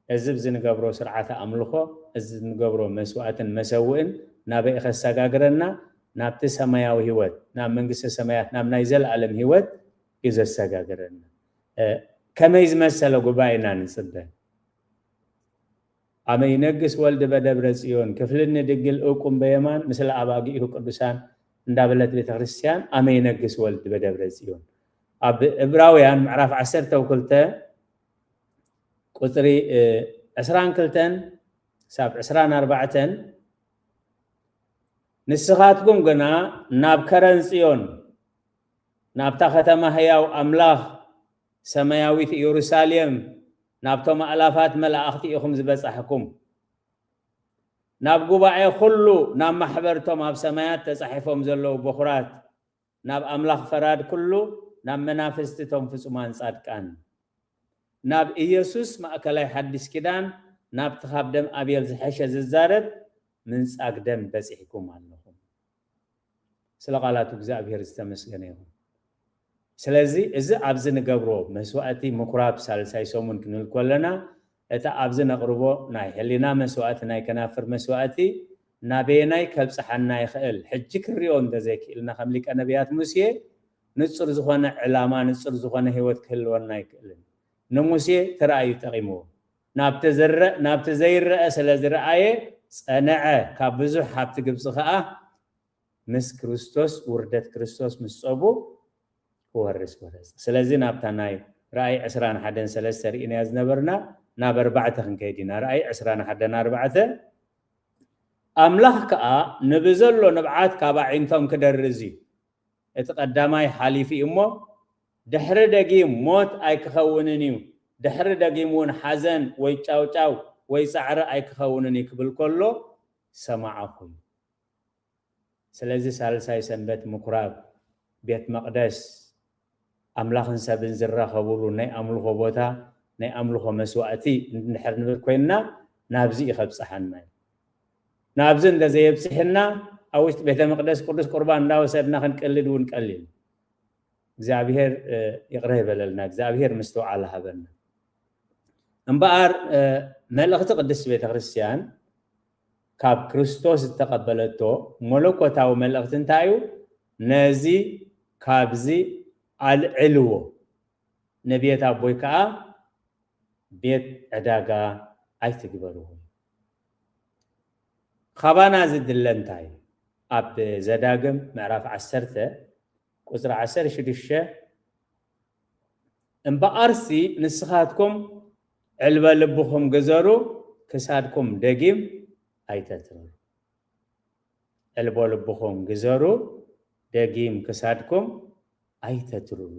እዚ ብዝንገብሮ ስርዓተ ኣምልኾ፣ እዚ ዝንገብሮ መስዋእትን መሰውእን ናበይ ከሰጋግረና? ናብቲ ሰማያዊ ህይወት፣ ናብ መንግስተ ሰማያት፣ ናብ ናይ ዘለኣለም ህይወት እዩ ዘሰጋግረና። እ፣ ከመይ ዝመሰለ ጉባኤ ኢና ንጽበ? ኣመ ይነግስ ወልድ በደብረ ጽዮን፣ ክፍልኒ ድንግል እቁም በየማን ምስለ ኣባጊኡ ቅዱሳን እንዳበለት ቤተ ክርስቲያን፣ ኣመ ይነግስ ወልድ በደብረ ጽዮን። ኣብ ዕብራውያን ምዕራፍ ዓሰርተ ክልተ ቁጽሪ፣ እ፣ ዕስራን ክልተን ክሳብ ዕስራን ኣርባዕተን፣ ንስኻትኩም ግና ናብ ከረን ጽዮን፣ ናብታ ከተማ ህያው ኣምላኽ ሰማያዊት ኢየሩሳሌም፣ ናብቶም ኣእላፋት መላእኽቲ ኢኹም ዝበጻሕኩም። ናብ ጉባኤ ኩሉ፣ ናብ ማሕበርቶም ኣብ ሰማያት ተጻሒፎም ዘለዉ በኹራት፣ ናብ ኣምላኽ ፈራድ ኩሉ፣ ናብ መናፍስቲ እቶም ፍጹማን ጻድቃን፣ ናብ ኢየሱስ ማእከላይ ሓድሽ ኪዳን፣ ናብቲ ካብ ደም ኣቤል ዝሐሸ ዝዛረብ ምንጻግ ደም በጺሕኩም ኣለኹም። ስለ ቃላቱ እግዚኣብሔር ዝተመስገነ ይኹን። ስለዚ እዚ ኣብዚ ንገብሮ መስዋእቲ ምኩራብ ሳልሳይ ሰሙን ክንብል ከለና፣ እቲ ኣብዚ ነቕርቦ ናይ ሕሊና መስዋእቲ፣ ናይ ከናፍር መስዋእቲ ናበየናይ ከብጽሓና ይኽእል? ሕጂ ክንሪኦ እንተዘይክኢልና፣ ከም ሊቀ ነቢያት ሙሴ ንጹር ዝኾነ ዕላማ፣ ንጹር ዝኾነ ህይወት ክህልወና ኣይክእልን። ንሙሴ ተራእዩ ጠቒምዎ። ናብቲ ዝረእ-፣ ናብቲ ዘይረአ ስለ ዝረኣየ ጸነዐ፣ ካብ ብዙሕ ሃብቲ ግብጺ ከኣ ምስ ክርስቶስ፣ ውርደት ክርስቶስ ምስ ጸቡ ክወርስ ወረሰ። ስለዚ ናብታ ናይ ራእይ ዕስራን ሓደን ሰለስተ ርኢናያ ዝነበርና ናብ ኣርባዕተ ክንከይድ ኢና። ራእይ ዕስራን ሓደን ኣርባዕተ፣ ኣምላኽ ከኣ ንብዘሎ ንብዓት ካብ ኣዒንቶም ክደርዝ እዩ። እቲ ቀዳማይ ሓሊፉ እዩ እሞ፣ ድሕሪ ደጊም ሞት ኣይክኸውንን እዩ፣ ድሕሪ ደጊም እውን ሓዘን ወይ ጫውጫው ወይ ጻዕሪ ኣይክኸውንን እዩ ክብል ከሎ ሰማዕኹ። ስለዚ ሳልሳይ ሰንበት ምኩራብ፣ ቤት መቕደስ፣ ኣምላኽን ሰብን ዝራኸቡሉ ናይ ኣምልኾ ቦታ፣ ናይ ኣምልኾ መስዋእቲ እንድሕር ንብል ኮይንና፣ ናብዚ እዩ ከብጽሓና እዩ። ናብዚ እንተዘየብጽሕና፣ ኣብ ውሽጢ ቤተ መቕደስ ቅዱስ ቁርባን እንዳወሰድና ክንቀልድ እውን ቀሊል። እግዚኣብሔር፣ እ፣ ይቕረ ይበለልና። እግዚኣብሔር ምስትውዓል ሃበና። እምበኣር፣ እ፣ መልእኽቲ ቅድስቲ ቤተ ክርስቲያን ካብ ክርስቶስ ዝተቐበለቶ መለኮታዊ መልእኽቲ እንታይ እዩ? ነዚ ካብዚ ኣልዕልዎ፣ ንቤት ኣቦይ ከኣ ቤት ዕዳጋ ኣይትግበርዎ። ካባና ዝድለ እንታይ? ኣብ ዘዳግም ምዕራፍ ዓሰርተ ቁጽሪ ዓሰርተ ሽዱሽተ፣ እምበኣርሲ ንስኻትኩም ዕልበ ልብኹም ግዘሩ፣ ክሳድኩም ደጊም ኣይተትርሩ። ዕልቦ ልብኹም ግዘሩ፣ ደጊም ክሳድኩም ኣይተትርሩ።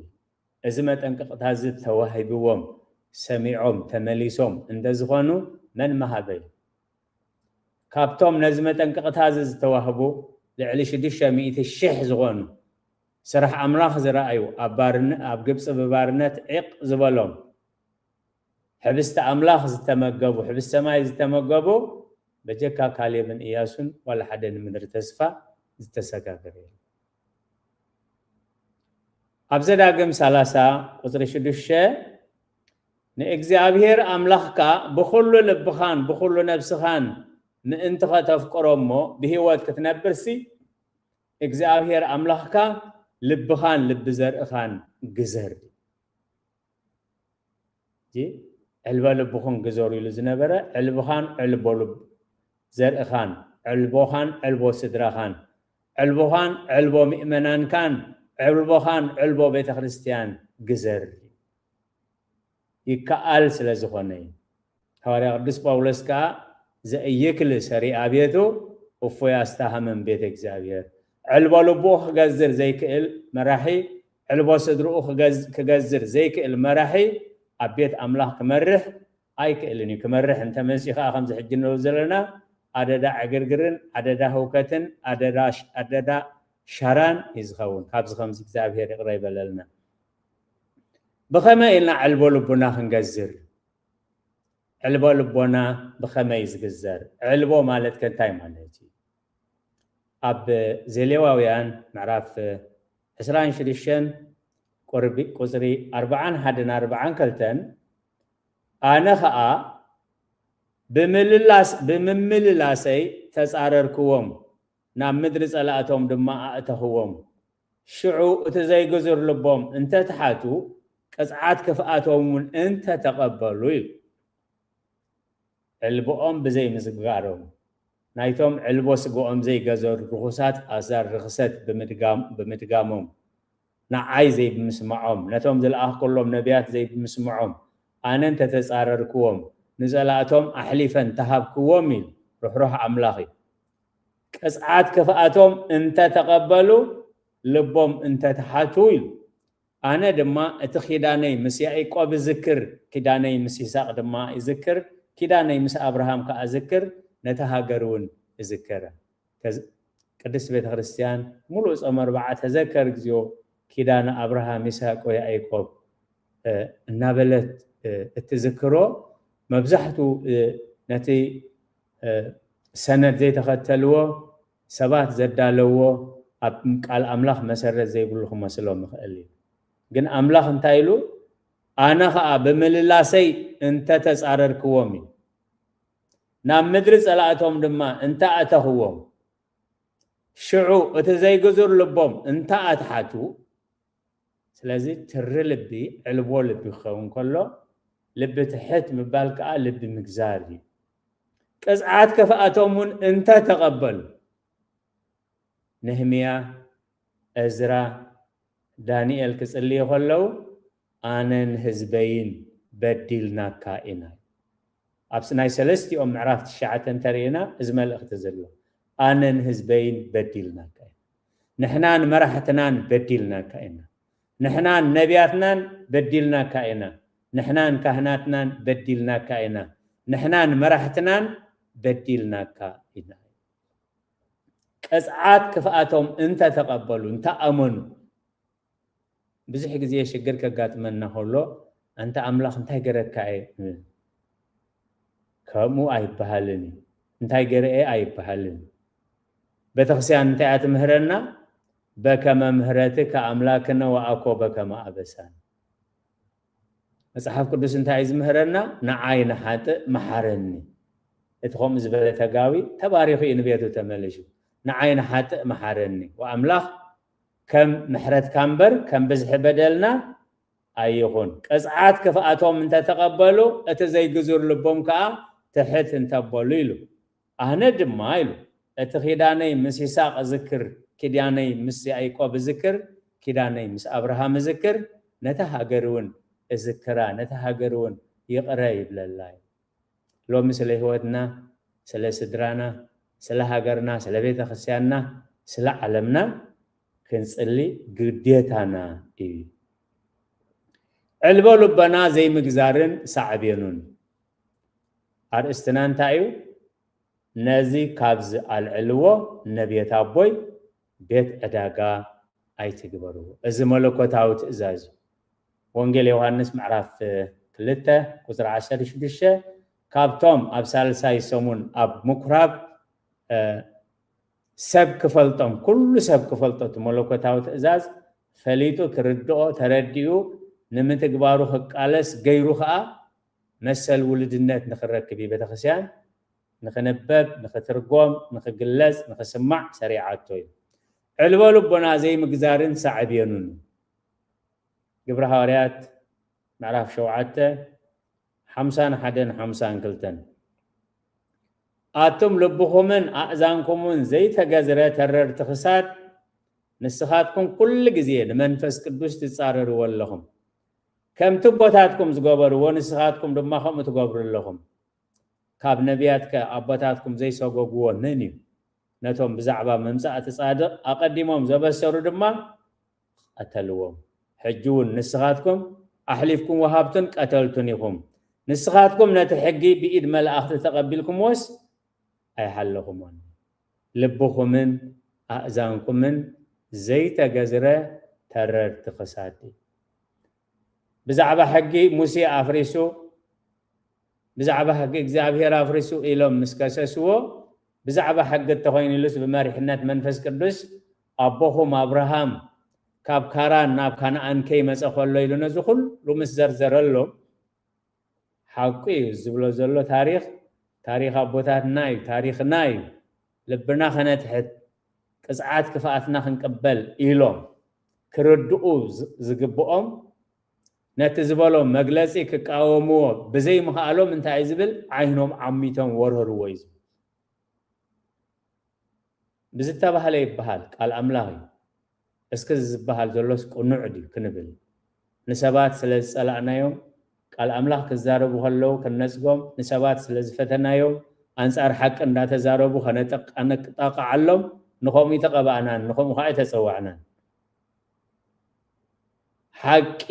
እዚ መጠንቀቕታ እዚ ተዋሂብዎም፣ ሰሚዖም፣ ተመሊሶም እንተዝኾኑ መን መሃበ እዩ? ካብቶም ነዚ መጠንቀቕታ እዚ ዝተዋህቡ ልዕሊ ሽዱሽተ ሚእቲ ሽሕ ዝኾኑ፣ ስራሕ ኣምላኽ ዝረኣዩ፣ ኣብ ባርነ-፣ ኣብ ግብጺ ብባርነት ዒቕ ዝበሎም፣ ሕብስቲ ኣምላኽ ዝተመገቡ፣ ሕብስቲ ሰማይ ዝተመገቡ፣ በጀካ ካሌብን ኢያሱን ዋላ ሓደ ንምድሪ ተስፋ ዝተሰጋገረ የለን። ኣብ ዘዳግም ሰላሳ ቁጽሪ ሽዱሽተ፣ ንእግዚኣብሔር ኣምላኽካ ብኹሉ ልብኻን ብኹሉ ነብስኻን ምእንቲ ኸተፍቅሮ እሞ ብህይወት ክትነብርሲ፣ እግዚኣብሔር ኣምላኽካ ልብኻን ልቢ ዘርእኻን ግዘር። እዚ ዕልበ ልብኹም ግዘሩ ኢሉ ዝነበረ፣ ዕልብኻን ዕልቦ ልብ-፣ ዘርእኻን፣ ዕልቦኻን ዕልቦ ስድራኻን፣ ዕልቦኻን ዕልቦ ምእመናንካን፣ ዕልቦኻን ዕልቦ ቤተ ክርስቲያን ግዘር። ይከኣል ስለ ዝኾነ እዩ። ሃዋርያ ቅዱስ ጳውሎስ ከኣ፣ "ዘእይክል ሰሪኣ ቤቱ እፎይ ኣስተሃመም ቤተ እግዚኣብሔር። ዕልቦ ልብኡ ክገዝር ዘይክእል መራሒ፣ ዕልቦ ስድርኡ ክገዝ-፣ ክገዝር ዘይክእል መራሒ ኣብ ቤት ኣምላኽ ክመርሕ ኣይክእልን እዩ። ክመርሕ እንተመፅኡ ከዓ ከምዚ ሕጂ ንሪኦ ዘለና ኣደዳ ዕግርግርን ኣደዳ ህውከትን ኣደዳ ሽ-፣ ኣደዳ ሻራን እዩ ዝኸውን። ካብዚ ከምዚ እግዚኣብሔር ይቕረ ይበለልና። ብኸመይ ኢልና ዕልቦ ልቡና ክንገዝር? ዕልቦ ልቦና ብኸመይ ዝግዘር? ዕልቦ ማለት ከ እንታይ ማለት እዩ? ኣብ ዘሌዋውያን ምዕራፍ ዕስራን ሽዱሽተን ቁርቢ-፣ ቁጽሪ ኣርባዓን ሓደን ኣርባዓን ክልተን፣ ኣነ ኸኣ ብምልላስ-፣ ብምምልላሰይ ተጻረርክዎም፣ ናብ ምድሪ ጸላእቶም ድማ ኣእተኽዎም። ሽዑ እቲ ዘይግዙር ልቦም እንተ ተሓቱ፣ ቅጽዓት ክፍኣቶም እውን እንተ ተቐበሉ ኢሉ። ዕልብኦም ብዘይ ምስጋሮም፣ ናይቶም ዕልቦ ስግኦም ዘይገዘሩ ርኹሳት ኣዛር ርኽሰት ብምድጋም-፣ ብምድጋሞም፣ ንዓይ ዘይምስምዖም፣ ነቶም ዝለኣኽኩሎም ነቢያት ዘይምስምዖም፣ ኣነ እንተ ተጻረርክዎም፣ ንጸላእቶም ኣሕሊፈ እንተ ሃብክዎም ኢሉ ርሕሩሕ ኣምላኽ እዩ። ቅጽዓት ክፍኣቶም እንተ ተቐበሉ፣ ልቦም እንተ ተሓቱ ኢሉ። ኣነ ድማ እቲ ኪዳነይ ምስ ያዕቆብ እዝክር፣ ኪዳነይ ምስ ይስሐቅ ድማ እዝክር፣ ኪዳነይ ምስ ኣብርሃም ከኣ እዝክር፣ ነታ ሃገር እውን እዝክር። ተዝ-፣ ቅድስት ቤተ ክርስቲያን ሙሉእ ጾመ ኣርብዓ ተዘከር እግዚኦ ኪዳነ ኣብርሃም ይስሐቅ ወያዕቆብ፣ እ፣ እናበለት፣ እ፣ እትዝክሮ መብዛሕቱ፣ እ፣ ነቲ፣ እ፣ ሰነድ ዘይተኸተልዎ ሰባት ዘዳለዎ ኣብ ቃል ኣምላኽ መሰረት ዘይብሉ ክመስሎም ይኽእል እዩ። ግን ኣምላኽ እንታይ ኢሉ? ኣነ ኸኣ ብምልላሰይ እንተ ተጻረርክዎም እዩ፣ ናብ ምድሪ ጸላእቶም ድማ እንተ ኣእተኽዎም፣ ሽዑ እቲ ዘይግዙር ልቦም እንተ ኣትሓቱ፣ ስለዚ ትሪ ልቢ ዕልቦ ልቢ ክኸውን ከሎ፣ ልቢ ትሕት ምባል ከኣ ልቢ ምግዛር እዩ። ቅጽዓት ክፍኣቶም እውን እንተ ተቐበሉ፣ ነህምያ፣ እዝራ፣ ዳንኤል ክጽልዩ ከለዉ፣ ኣነን ህዝበይን በዲልናካ ኢና። ኣብ ናይ ሰለስቲኦም ምዕራፍ ትሽዓተ እንተሪእና፣ እዚ መልእኽቲ ዘሎ፣ ኣነን ህዝበይን በዲልናካ ኢና። ንሕናን መራሕትናን በዲልናካ ኢና። ንሕናን ነቢያትናን በዲልናካ ኢና። ንሕናን ካህናትናን በዲልናካ ኢና። ንሕናን መራሕትናን በዲልናካ ኢና። ቅጽዓት ክፍኣቶም እንተ ተቐበሉ፣ እንተ ኣመኑ፣ ብዙሕ ግዜ ሽግር ከጋጥመና ከሎ፣ "ኣንታ ኣምላኽ እንታይ ገረካ እየ?" ንብል። ከምኡ ኣይበሃልን እዩ። እንታይ ገረ እየ ኣይበሃልን። ቤተክርስትያን እንታይ እያ ትምህረና? "በከመ ምህረትከ ኣምላክነ ወአኮ በከመ አበሳነ።" መጽሓፍ ቅዱስ እንታይ እዩ ዝምህረና? "ንዓይ ንሓጥእ መሓረኒ።" እቲ ከምኡ ዝበለ ተጋዊ ተባሪኹ እዩ ንቤቱ ተመሊሱ። "ንዓይ ንሓጥእ መሓረኒ። ወኣምላኽ ከም ምሕረትካ እምበር ከም ብዝሒ በደልና ኣይኹን። ቅጽዓት ክፍኣቶም እንተተቐበሉ፣ እቲ ዘይግዙር ልቦም ከኣ ትሕት እንተበሉ" ኢሉ። ኣነ ድማ ኢሉ፣ እቲ ኪዳነይ ምስ ይስሐቅ እዝክር፣ ኪዳነይ ምስ ያዕቆብ እዝክር፣ ኪዳነይ ምስ ኣብርሃም እዝክር፣ ነታ ሃገር እውን እዝክራ፣ ነታ ሃገር እውን ይቕረ ይብለላ እዩ። ሎሚ ስለ ህይወትና፣ ስለ ስድራና፣ ስለ ሃገርና፣ ስለ ቤተ ክርስቲያንና፣ ስለ ዓለምና ክንጽሊ ግዴታና እዩ። ዕልቦ ልቦና ዘይምግዛርን ሳዕቤኑን። ኣርእስትና እንታይ እዩ? ነዚ ካብዚ ኣልዕልዎ፣ ነብየት ኣቦይ ቤት ዕዳጋ ኣይትግበርዎ። እዚ መለኮታዊ ትእዛዝ እዩ። ወንጌል ዮሃንስ ምዕራፍ ክልተ ቁጽሪ ዓሰርተ ሽዱሽተ፣ ካብቶም ኣብ ሳልሳይ ሰሙን ኣብ ምኩራብ፣ እ፣ ሰብ ክፈልጦም፣ ኩሉ ሰብ ክፈልጦ፣ እቲ መለኮታዊ ትእዛዝ ፈሊጡ ክርድኦ፣ ተረዲኡ ንምትግባሩ ክቃለስ፣ ገይሩ ኸኣ መሰል ውሉድነት ንኽረክብ እዩ። ቤተክርስትያን ንኽንበብ፣ ንኽትርጎም፣ ንኽግለጽ፣ ንኽስማዕ ሰሪዓቶ እዩ። ዕልቦ ልቦና ዘይምግዛርን ሳዕቤኑን። ግብረ ሃዋርያት ምዕራፍ ሸውዓተ፣ ሓምሳን ሓደን ሓምሳን ክልተን። ኣቱም ልብኹምን ኣእዛንኩምን ዘይተገዝረ ተረርቲ ክሳድ፣ ንስኻትኩም ኩሉ ግዜ ንመንፈስ ቅዱስ ትጻረርዎ ኣለኹም። ከምቲ ኣቦታትኩም ዝገበርዎ፣ ንስኻትኩም ድማ ከምኡ ትገብሩ ኣለኹም። ካብ ነቢያትከ ኣቦታትኩም ዘይሰጎግዎ መን እዩ? ነቶም ብዛዕባ ምምጻእ እቲ ጻድቕ ኣቐዲሞም ዘበሰሩ ድማ ቀተልዎም። ሕጂ እውን ንስኻትኩም ኣሕሊፍኩም ወሃብቱን ቀተልቱን ኢኹም። ንስኻትኩም ነቲ ሕጊ ብኢድ መላእኽቲ ተቐቢልኩምዎስ ኣይሓለኹሞን። ልብኹምን ኣእዛንኩምን ዘይተገዝረ ተረርቲ ክሳድ። ብዛዕባ ሕጊ ሙሴ ኣፍሪሱ፣ ብዛዕባ ሕጊ እግዚኣብሔር ኣፍሪሱ ኢሎም ምስ ከሰስዎ፣ ብዛዕባ ሕጊ እንተኾይኑ ኢሉስ ብመሪሕነት መንፈስ ቅዱስ ኣቦኹም ኣብርሃም ካብ ካራን ናብ ካንኣን ከይመጸ ከሎ ኢሉ ነዚ ኩሉ ምስ ዘርዘረሎም፣ ሓቁ እዩ ዝብሎ ዘሎ ታሪኽ፣ ታሪኽ ኣቦታትና እዩ፣ ታሪኽና እዩ። ልብና ከነትሕት፣ ቅጽዓት ክፍኣትና ክንቅበል ኢሎም ክርድኡ ዝ-፣ ዝግብኦም፣ ነቲ ዝበሎም መግለጺ ክቃወምዎ ብዘይምኽኣሎም እንታይ እዩ ዝብል? ዓይኖም ዓሚቶም ወረርዎ እዩ ዝብል። ብዝተባህለ ይበሃል፣ ቃል ኣምላኽ እዩ። እስኪ እዚ ዝበሃል ዘሎስ ቅኑዕ ድዩ ክንብል፣ ንሰባት ስለ ዝጸላእናዮም፣ ቃል ኣምላኽ ክዛረቡ ከለዉ ክንነጽጎም፣ ንሰባት ስለ ዝፈተናዮም፣ ኣንጻር ሓቂ እንዳተዛረቡ ከነጠቅ-፣ ከነጣቕዓሎም፣ ንኸምኡ ኣይተቐባእናን፣ ንኸምኡ ኸኣ ኣይተጸዋዕናን። ሓቂ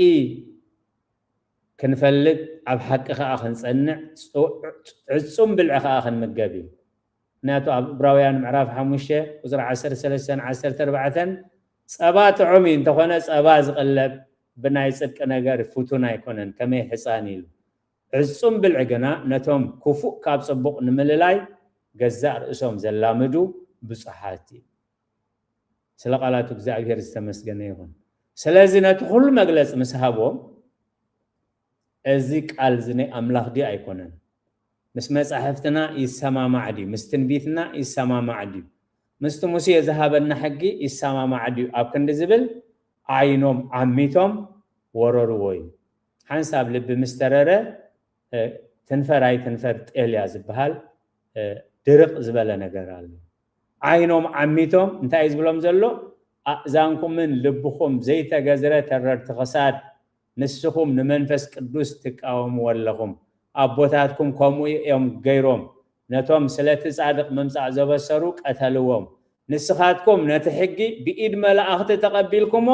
ክንፈልጥ፣ ኣብ ሓቂ ኸኣ ክንጸንዕ፣ ጽ-፣ ዕጹም ብልዒ ኸኣ ክንምገብ እዩ። ምኽንያቱ ኣብ ዕብራውያን ምዕራፍ ሓሙሽተ ቁጽሪ ዓሰርተ ሰለስተን ዓሰርተ ኣርባዕተን፣ "ጸባ ጥዑም እዩ፣ እንተኾነ ጸባ ዝቕለብ ብናይ ጽድቂ ነገር ፍቱን ኣይኮነን፣ ከመይ ሕጻን" ኢሉ። ዕጹም ብልዒ ግና ነቶም ክፉእ ካብ ጽቡቕ ንምልላይ ገዛእ ርእሶም ዘላምዱ ብጹሓት እዩ። ስለ ቃላቱ እግዚኣብሔር ዝተመስገነ ይኹን። ስለዚ ነቲ ኩሉ መግለጺ ምስ ሃቦም፣ "እዚ ቃል እዚ ናይ ኣምላኽ ድዩ ኣይኮነን? ምስ መጻሕፍትና ይሰማማዕ ድዩ? ምስ ትንቢትና ይሰማማዕ ድዩ? ምስቲ ሙሴ ዝሃበና ሕጊ ይሰማማዕ ድዩ?" ኣብ ክንዲ ዝብል ዓይኖም ዓሚቶም ወረርዎ እዩ። ሓንሳብ ልቢ ምስ ተረረ፣ እ፣ ትንፈር ኣይትንፈር ጤል እያ ዝበሃል፣ እ፣ ድርቕ ዝበለ ነገር ኣሎ። ዓይኖም ዓሚቶም እንታይ እዩ ዝብሎም ዘሎ? "ኣእዛንኩምን ልብኹም ዘይተገዝረ ተረርቲ ክሳድ፣ ንስኹም ንመንፈስ ቅዱስ ትቃወምዎ ኣለኹም። ኣቦታትኩም ከምኡ እዮም ገይሮም። ነቶም ስለቲ ጻድቕ ምምጻእ ዘበሰሩ ቀተልዎም። ንስኻትኩም ነቲ ሕጊ ብኢድ መላእኽቲ ተቐቢልኩሞ፣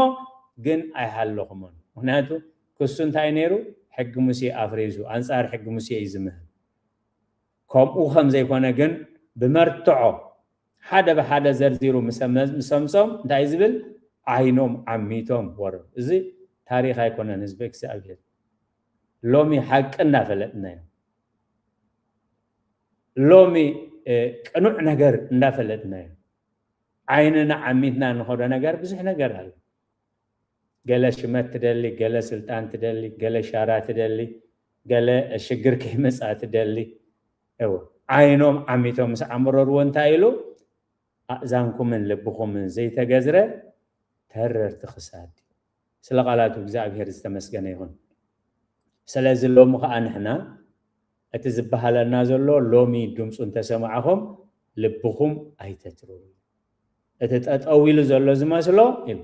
ግን ኣይሃለኹሞን።" ምኽንያቱ ክሱ እንታይ ነይሩ? ሕጊ ሙሴ ኣፍሪሱ፣ ኣንጻር ሕጊ ሙሴ እዩ ዝምህር። ከምኡ ከም ዘይኮነ ግን ብመርትዖ ሓደ ብሓደ ዘርዚሩ ምስ፣ ምስ ኣምጾም እንታይ ዝብል? ዓይኖም ዓሚቶም ወረዱ። እዚ ታሪኽ ኣይኮነን ህዝቢ እግዚኣብሔር። ሎሚ ሓቂ እንዳፈለጥናዮ፣ ሎሚ፣ እ፣ ቅኑዕ ነገር እንዳፈለጥናዮ፣ ዓይንና ዓሚትና እንኸዶ ነገር ብዙሕ ነገር ኣሎ። ገለ ሽመት ትደሊ፣ ገለ ስልጣን ትደሊ፣ ገለ ሻራ ትደሊ፣ ገለ ሽግር ከይመጽኣ ትደሊ። እወ፣ ዓይኖም ዓሚቶም ምስ ኣምረርዎ እንታይ ኢሉ? "ኣእዛንኩምን ልብኹምን ዘይተገዝረ ተረርቲ ክሳድ እዩ።" ስለ ቃላቱ እግዚኣብሔር ዝተመስገነ ይኹን። ስለዚ ሎሚ ኸኣ ንሕና እቲ ዝበሃለና ዘሎ፣ "ሎሚ ድምፁ እንተሰማዕኹም ልብኹም ኣይተትርሩ። እቲ ጠጠው ኢሉ ዘሎ ዝመስሎ" ኢሉ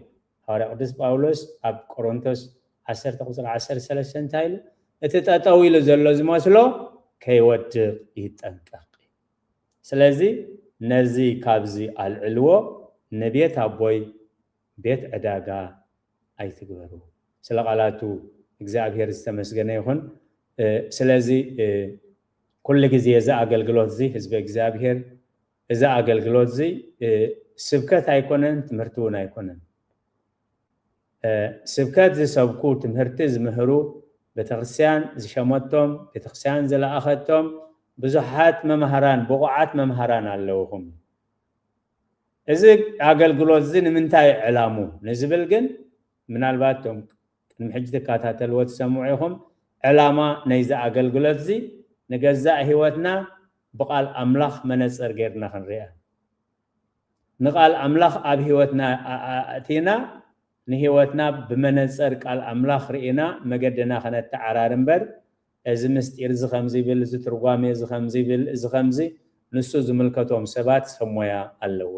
ሃዋርያ ቅዱስ ጳውሎስ ኣብ ቆሮንቶስ ዓሰርተ ቁፅሪ ዓሰርተ ሰለስተ እንታይ ኢሉ? "እቲ ጠጠው ኢሉ ዘሎ ዝመስሎ ከይወድቕ ይጠንቀቕ። ስለዚ ነዚ ካብዚ ኣልዕልዎ፣ ንቤት ኣቦይ ቤት ዕዳጋ ኣይትግበሩ።" ስለ ቃላቱ እግዚኣብሔር ዝተመስገነ ይኹን። እ፣ ስለዚ፣ እ፣ ኩሉ ግዜ እዚ ኣገልግሎት እዚ ህዝቢ እግዚኣብሔር፣ እዚ ኣገልግሎት እዚ፣ እ፣ ስብከት ኣይኮነን፣ ትምህርቲ እውን ኣይኮነን። እ፣ ስብከት ዝሰብኩ፣ ትምህርቲ ዝምህሩ፣ ቤተክርስትያን ዝሸመቶም፣ ቤተክርስትያን ዝለኣኸቶም ብዙሓት መምሃራን፣ ብቑዓት መምሃራን ኣለውኹም። እዚ ኣገልግሎት እዚ ንምንታይ ዕላሙ ንዝብል ግን፣ ምናልባት እቶም ቅድሚ ሕጂ ትከታተልዎ ትሰምዑ ኢኹም፣ ዕላማ ናይዚ ኣገልግሎት እዚ ንገዛእ ህይወትና ብቃል ኣምላኽ መነጽር ጌርና ክንሪኣ፣ ንቃል ኣምላኽ ኣብ ህይወትና ኣ-፣ ኣ-፣ ኣእቲና፣ ንህይወትና ብመነጽር ቃል ኣምላኽ ርኢና መገድና ከነተዓራሪ እምበር፣ እዚ ምስጢር እዚ ከምዚ ይብል፣ እዚ ትርጓሜ እዚ ከምዚ ይብል፣ እዚ ከምዚ፣ ንሱ ዝምልከቶም ሰባት ሰብ ሞያ ኣለዎ።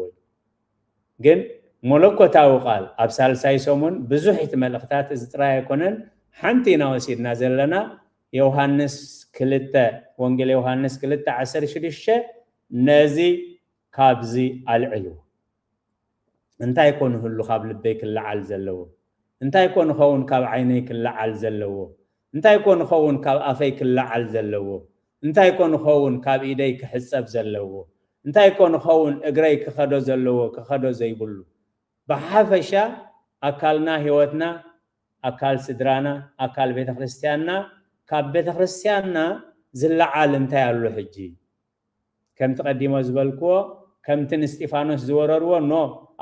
ግን መለኮታዊ ቃል ኣብ ሳልሳይ ሰሙን ብዙሕ እቲ መልእኽታት እዚ ጥራይ ኣይኮነን። ሓንቲ ኢና ወሲድና ዘለና፣ ዮሃንስ ክልተ፣ ወንጌል ዮሃንስ ክልተ ዓሰርተ ሽዱሽተ ነዚ ካብዚ ኣልዕልዎ። እንታይ ኮን ህሉ ካብ ልበይ ክለዓል ዘለዎ? እንታይ ኮን ኸውን ካብ ዓይነይ ክለዓል ዘለዎ? እንታይ ኮን ኸውን ካብ ኣፈይ ክለዓል ዘለዎ? እንታይ ኮን ኸውን ካብ ኢደይ ክሕጸብ ዘለዎ? እንታይ ኮን ኸውን እግረይ ክኸዶ ዘለዎ ክኸዶ ዘይብሉ? ብሓፈሻ ኣካልና፣ ህይወትና፣ ኣካል ስድራና፣ ኣካል ቤተ ክርስቲያንና፣ ካብ ቤተ ክርስቲያንና ዝለዓል እንታይ ኣሎ ሕጂ? ከምቲ ቀዲሞ ዝበልክዎ፣ ከምቲ ንስጢፋኖስ ዝወረርዎ፣ ኖ፣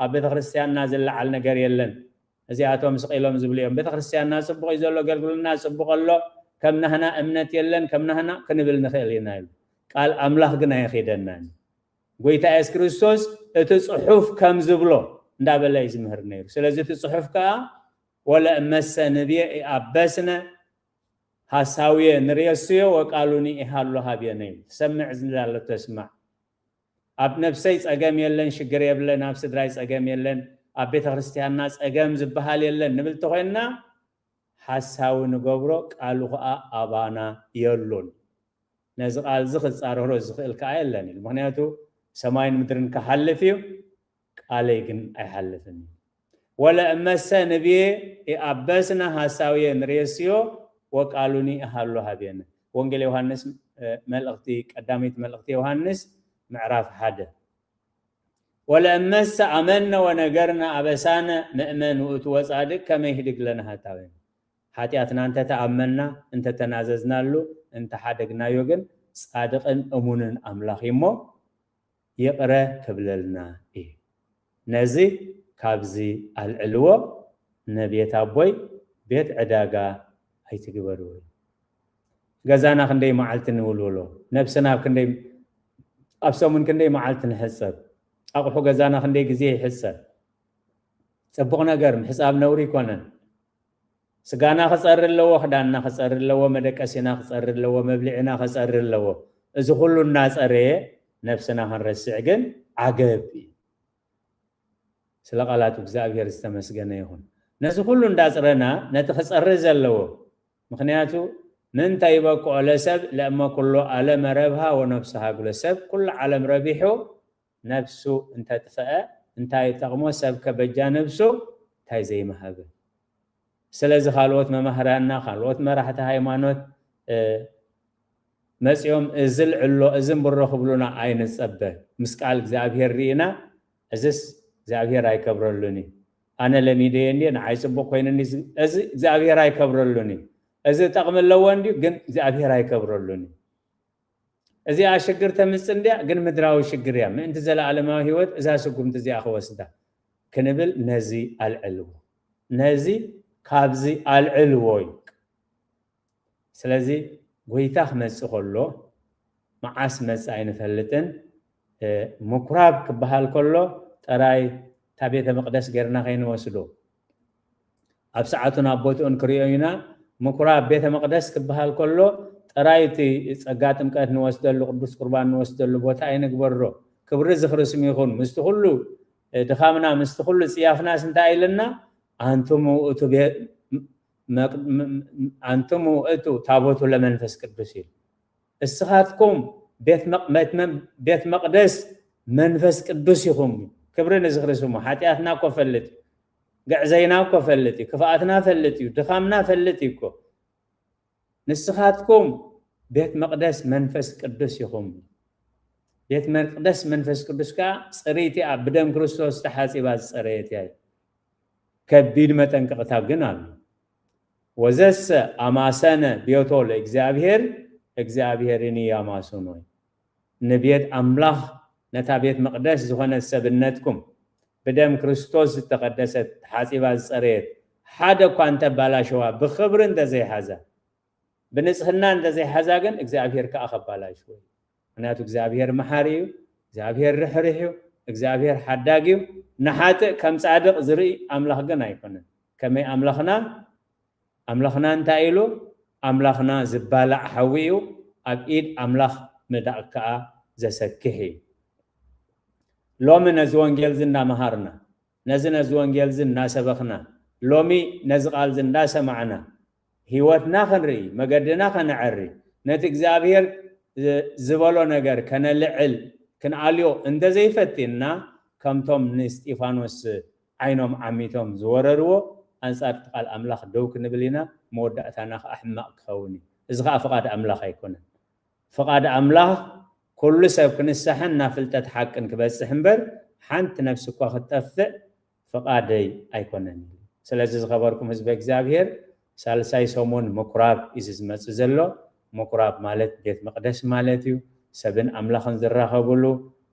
ኣብ ቤተ ክርስቲያንና ዝለዓል ነገር የለን። እዚኣቶም ስቕ ኢሎም ዝብሉ እዮም። ቤተ ክርስቲያንና ጽቡቕ እዩ ዘሎ፣ ኣገልግሎትና ጽቡቕ ኣሎ፣ ከም ናህና እምነት የለን፣ ከም ናህና ክንብል ንኽእል ኢና ኢሉ። ቃል ኣምላኽ ግን ኣየኺደናን። ጎይታ የሱስ ክርስቶስ እቲ ጽሑፍ ከም ዝብሎ እንዳበለ እዩ ዝምህር ነይሩ። ስለዚ እቲ ጽሑፍ ከኣ "ወለእመሰ ንብየ ኢኣበስነ ሐሳውየ ንርእስዮ ወቃሉኒ ኢሃሎ ሀብየነ" እዩ። ትሰምዕ እንዳለቶ ስማዕ። ኣብ ነብሰይ ጸገም የለን፣ ሽግር የብለን፣ ኣብ ስድራይ ጸገም የለን፣ ኣብ ቤተ ክርስቲያንና ጸገም ዝበሃል የለን ንብል ተኾይንና፣ ሓሳዊ ንገብሮ፣ ቃሉ ኸኣ ኣባና የሎን። ነዚ ቃል እዚ ክጻረሮ ዝኽእል ከኣ የለን ኢሉ። ምኽንያቱ ሰማይን ምድርን ክሓልፍ እዩ፣ ቃለይ ግን ኣይሓልፍን እዩ። "ወለእመሰ ንብየ ኢኣበስነ ሐሳውየ ንርእስዮ ወቃሉኒ ኢሃሎ ሀብየነ" ወንጌል ዮሃንስ፣ እ፣ መልእኽቲ፣ ቀዳመይቲ መልእኽቲ ዮሃንስ ምዕራፍ ሓደ። "ወለእመሰ ኣመነ ወነገርነ ኣበሳነ ምእመን ውእቱ ወጻድቅ ከመ ይህድግ ለነ ሀጣውነ" ሓጢኣትና እንተተኣመና፣ እንተተናዘዝናሉ፣ እንተሓደግናዮ ግን ጻድቕን እሙንን ኣምላኽ እዩ እሞ ይቕረ ክብለልና እዩ። ነዚ ካብዚ ኣልዕልዎ፣ ንቤት ኣቦይ ቤት ዕዳጋ ኣይትግበርዎ። ገዛና ክንደይ መዓልቲ ንውልውሎ፣ ነብስና ኣብ ክንደይ፣ ኣብ ሰሙን ክንደይ መዓልቲ ንሕጸብ፣ ኣቑሑ ገዛና ክንደይ ግዜ ይሕጸብ። ጽቡቕ ነገር ምሕጻብ ነውሪ ኣይኮነን። ስጋና ክጸሪ ኣለዎ፣ ክዳንና ክጸሪ ኣለዎ፣ መደቀሲና ክጸሪ ኣለዎ፣ መብልዒና ክጸሪ ኣለዎ። እዚ ኩሉ እናጸረየ ነብስና ክንረስዕ ግን ዓገብ እዩ። ስለ ቃላቱ እግዚኣብሔር ዝተመስገነ ይኹን። ነዚ ኩሉ እንዳጽረና ነቲ ክጸሪ ዘለዎ፣ ምኽንያቱ "ምንተ ይበቅዖ ለሰብ ለእመ ኩሎ ዓለመ ረብሃ ወነፍሰ ሃጉለ" ሰብ ኩሉ ዓለም ረቢሑ ነብሱ እንተጥፈአ እንታይ ይጠቕሞ? ሰብ ከበጃ ነብሱ እንታይ ዘይመሃበ? ስለዚ ካልኦት መማህራንና፣ ካልኦት መራሕቲ ሃይማኖት፣ እ፣ መጺኦም እዚ ልዕሎ፣ እዚ እምብሮ ክብሉና ኣይንጸበ። ምስ ቃል እግዚኣብሔር ርኢና፣ እዝስ እግዚኣብሔር ኣይከብረሉን እዩ። ኣነ ለሚደዮ እንድየ፣ ንዓይ ጽቡቕ ኮይኑኒ፣ እዚ እግዚኣብሔር ኣይከብረሉን እዩ። እዚ ጠቕሚ ኣለዎ እንድዩ፣ ግን እግዚኣብሔር ኣይከብረሉን እዩ። እዚኣ ሽግር ተምጽእ እንድያ፣ ግን ምድራዊ ሽግር እያ። ምእንቲ ዘለኣለማዊ ህይወት እዛ ስጉምቲ እዚኣ ክወስዳ ክንብል ነዚ ኣልዕልዎ። ነዚ ካብዚ ኣልዕልዎ እዩ። ስለዚ ጎይታ ክመጽእ ከሎ፣ መዓስ መጽእ ኣይንፈልጥን። እ፣ ምኩራብ ክበሃል ከሎ ጥራይ እታ ቤተ መቕደስ ጌርና ከይንወስዶ። ኣብ ሰዓቱን ኣብ ቦትኡን ክርእዮ ኢና። ምኩራብ ቤተ መቕደስ ክበሃል ከሎ ጥራይ እቲ ጸጋ ጥምቀት ንወስደሉ፣ ቅዱስ ቁርባን ንወስደሉ ቦታ ኣይንግበሮ። ክብሪ ዝኽሪ ስሙ ይኹን። ምስቲ ኩሉ፣ እ፣ ድኻምና፣ ምስቲ ኩሉ ጽያፍናስ እንታይ ኢልና? "ኣንቱም ውእቱ ቤ-፣ መቅ-፣ ም-፣ ም-፣ ኣንቱም ውእቱ ታቦቱ ለመንፈስ ቅዱስ" ኢሉ። "እስኻትኩም ቤት መቅ-፣ ቤት መ-፣ ቤት መቅደስ መንፈስ ቅዱስ ኢኹም" እዩ። ክብሪ ንዝኽሪ ስሙ። ሓጢኣትና እኮ ፈልጥ እዩ። ግዕዘይና እኮ ፈልጥ እዩ። ክፍኣትና ፈልጥ እዩ። ድኻምና ፈልጥ እዩ እኮ። "ንስኻትኩም ቤት መቅደስ መንፈስ ቅዱስ ኢኹም" እዩ። ቤት መቅደስ መንፈስ ቅዱስ ከኣ ጽርይቲ እያ፣ ብደም ክርስቶስ ተሓጺባ ዝጸረየት እያ። ከቢድ መጠንቀቕታ ግን ኣሎ። "ወዘሰ ኣማሰነ ቤቶ ለእግዚኣብሔር፣ እግዚኣብሔርኒ ያማስኖ" እዩ። ንቤት ኣምላኽ፣ ነታ ቤት መቕደስ ዝኾነት ሰብነትኩም፣ ብደም ክርስቶስ ዝተቐደሰት፣ ተሓጺባ ዝጸረየት፣ ሓደ እኳ እንተባላሸዋ፣ ብኽብሪ እንተዘይሓዛ፣ ብንጽህና እንተዘይሓዛ ግን እግዚኣብሔር ከኣ ከባላሽዎ እዩ። ምኽንያቱ እግዚኣብሔር መሓሪ እዩ፣ እግዚኣብሔር ርሕርሕ እዩ፣ እግዚኣብሔር ሓዳግ እዩ። ንሓጥእ ከም ጻድቕ ዝርኢ ኣምላኽ ግን ኣይኮነን። ከመይ ኣምላኽና? ኣምላኽና እንታይ ኢሉ? ኣምላኽና ዝባላዕ ሓዊ እዩ፣ ኣብ ኢድ ኣምላኽ ምዳቕ ከኣ ዘሰክሕ እዩ። ሎሚ ነዚ ወንጌል እዚ እናመሃርና፣ ነዚ፣ ነዚ ወንጌል እዚ እናሰበኽና፣ ሎሚ ነዚ ቃል እዚ እንዳሰማዕና፣ ህይወትና ክንርኢ፣ መገድና ከነዐሪ፣ ነቲ እግዚኣብሔር ዝ-፣ ዝበሎ ነገር ከነልዕል፣ ክንኣልዮ እንተዘይፈቲንና፣ ከምቶም ንእስጢፋኖስ ዓይኖም ዓሚቶም ዝወረርዎ፣ ኣንጻር እቲ ቃል ኣምላኽ ደው ክንብል ኢና። መወዳእታና ከኣ ሕማቕ ክኸውን እዩ። እዚ ከኣ ፍቓድ ኣምላኽ ኣይኮነን። ፍቓድ ኣምላኽ፣ ኩሉ ሰብ ክንሳሕን ናብ ፍልጠት ሓቅን ክበጽሕ እምበር፣ ሓንቲ ነፍሲ እኳ ክትጠፍእ ፍቓደይ ኣይኮነን። ስለዚ ዝኸበርኩም ህዝበ እግዚኣብሔር፣ ሳልሳይ ሰሙን ምኩራብ እዩ ዝመጽእ ዘሎ። ምኩራብ ማለት ቤት መቕደስ ማለት እዩ። ሰብን ኣምላኽን ዝራኸብሉ፣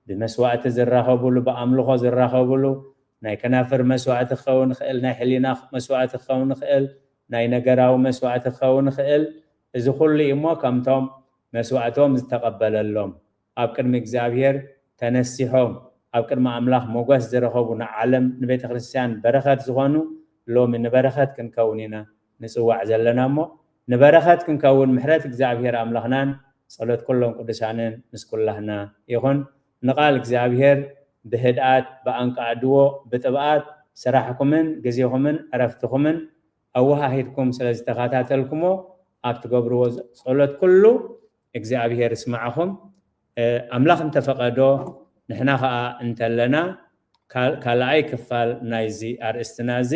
ብመስዋእቲ ዝራኸብሉ፣ ብኣምልኾ ዝራኸብሉ፣ ናይ ከናፍር መስዋእቲ ክኸውን ይኽእል፣ ናይ ሕሊና መስዋእቲ ክኸውን ይኽእል፣ ናይ ነገራዊ መስዋእቲ ክኸውን ይኽእል። እዚ ኩሉ እዩ እሞ ከምቶም መስዋእቶም ዝተቐበለሎም ኣብ ቅድሚ እግዚኣብሔር ተነሲሖም ኣብ ቅድሚ ኣምላኽ ሞገስ ዝረኸቡ ንዓለም ንቤተ ክርስቲያን በረኸት ዝኾኑ ሎሚ ንበረኸት ክንከውን ኢና ንጽዋዕ ዘለና እሞ ንበረኸት ክንከውን ምሕረት እግዚኣብሔር ኣምላኽናን ጸሎት ኩሎም ቅዱሳንን ምስ ኩላህና ይኹን። ንቓል እግዚኣብሔር ብህድኣት ብኣንቃዕድዎ ብጥብኣት ስራሕኩምን ግዜኹምን ዕረፍትኹምን ኣወሃሂድኩም ስለ ዝተኸታተልኩሞ ኣብ ትገብርዎ ጸሎት ኩሉ እግዚኣብሔር ይስማዕኹም። ኣምላኽ እንተፈቐዶ ንሕና ኸዓ እንተለና ካልኣይ ክፋል ናይዚ ኣርእስትና እዚ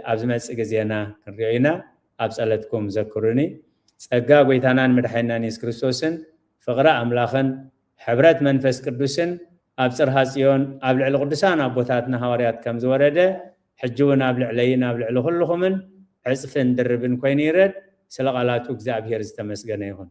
ኣብ ዝመጽእ ግዜና ክንሪኦ ኢና። ኣብ ጸለትኩም ዘክሩኒ። ጸጋ ጐይታናን መድሓኒናን የሱስ ክርስቶስን ፍቕሪ ኣምላኽን ሕብረት መንፈስ ቅዱስን ኣብ ጽርሃ ጽዮን ኣብ ልዕሊ ቅዱሳን ኣቦታትና ሃዋርያት ከም ዝወረደ ሕጂ እውን ኣብ ልዕለይን ኣብ ልዕሊ ኩልኹምን ዕጽፍን ድርብን ኮይኑ ይረድ። ስለ ቃላቱ እግዚኣብሔር ዝተመስገነ ይኹን።